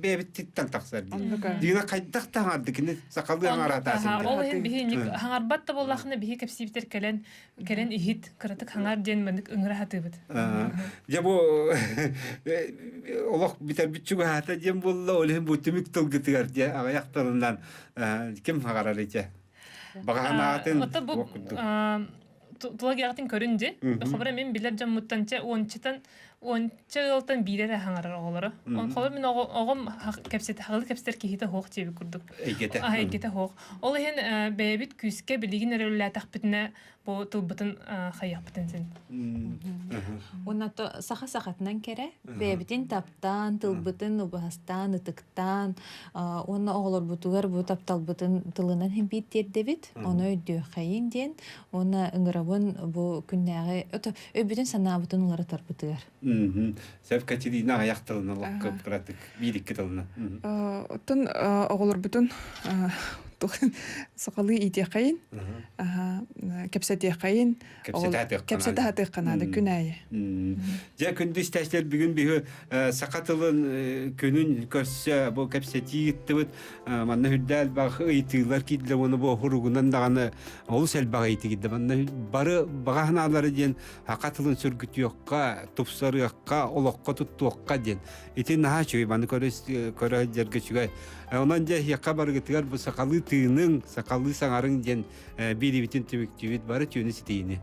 бэйэбиттиттэн тахсар дии. Дина хайдах да хаҥарды кини сахалыы хаҥаратаасың Ол иһин биһи хаҥарбат да буоллахына биһи кэпсиибитер кэлэн кэлэн иһит кыратык хаҥар диэн маннык ыҥыра сатыыбыт. Дьэ бу олох бүтэрбит чугаһаата диэн буолла ол иһин бу түмүк тылгытыгар дьэ аҕыйах тылынан ким хаҥарар ити Баҕанаатын бу тула көрүн ди. Хобра мен билер дьоммуттан чэ уончатан уонча ыалтан биирэ эрэ хаҥарар оҕолоро. Холор мин оҕом кэпсэтэ хаҕылы кэпсэтэр киһитэ хоох диэбит курдук. Эйгэтэ. Эйгэтэ хоох. Ол иһин бэйэбит күүскэ билигин эрэ үлэлээтэхпитинэ бу тылбытын хайыахпытын син. Уонна то саха сахатынан кэрэ бэйэбитин таптаан, тылбытын убаһастаан, ытыктаан уонна оҕолорбутугар бу тапталбытын тылынан иһин биир тиэрдэбит. Ону өйдүөххэйиҥ диэн уонна ыҥырабын бу күннээҕи өйбүтүн санаабытын уларытарбытыгар. Сөп Катерина аҕыйах тылынан кыратык биир-икки тылынан. Оттон оҕолорбутун сахалыы иитиэххэйин, кэпсэтиэххэйин, кэпсэтэ сатыахха наада күн аайы. Дьэ күндү истээччилэр бүгүн биһи саха тылын күнүн көрсө бу кэпсэтии ыыттыбыт. Манна үрдэ элбэх ыйытыылар киирдилэр уонна бу хуругунан даҕаны олус элбэх ыйытыы киирдэ. Манна бары баҕа санаалары диэн саха тылын сүргүтүөххэ, тупсарыахха, олоххо туттуохха диэн. Ити наһаа үчүгэй, маны көрө көрө сылдьарга үчүгэй. Онон дьэ эһиэхэ барыгытыгар бу сахалыы тыыныҥ, сахалыы саҥарыҥ диэн биэриибитин түмүктүүбүт. Бары түүнү ситиини.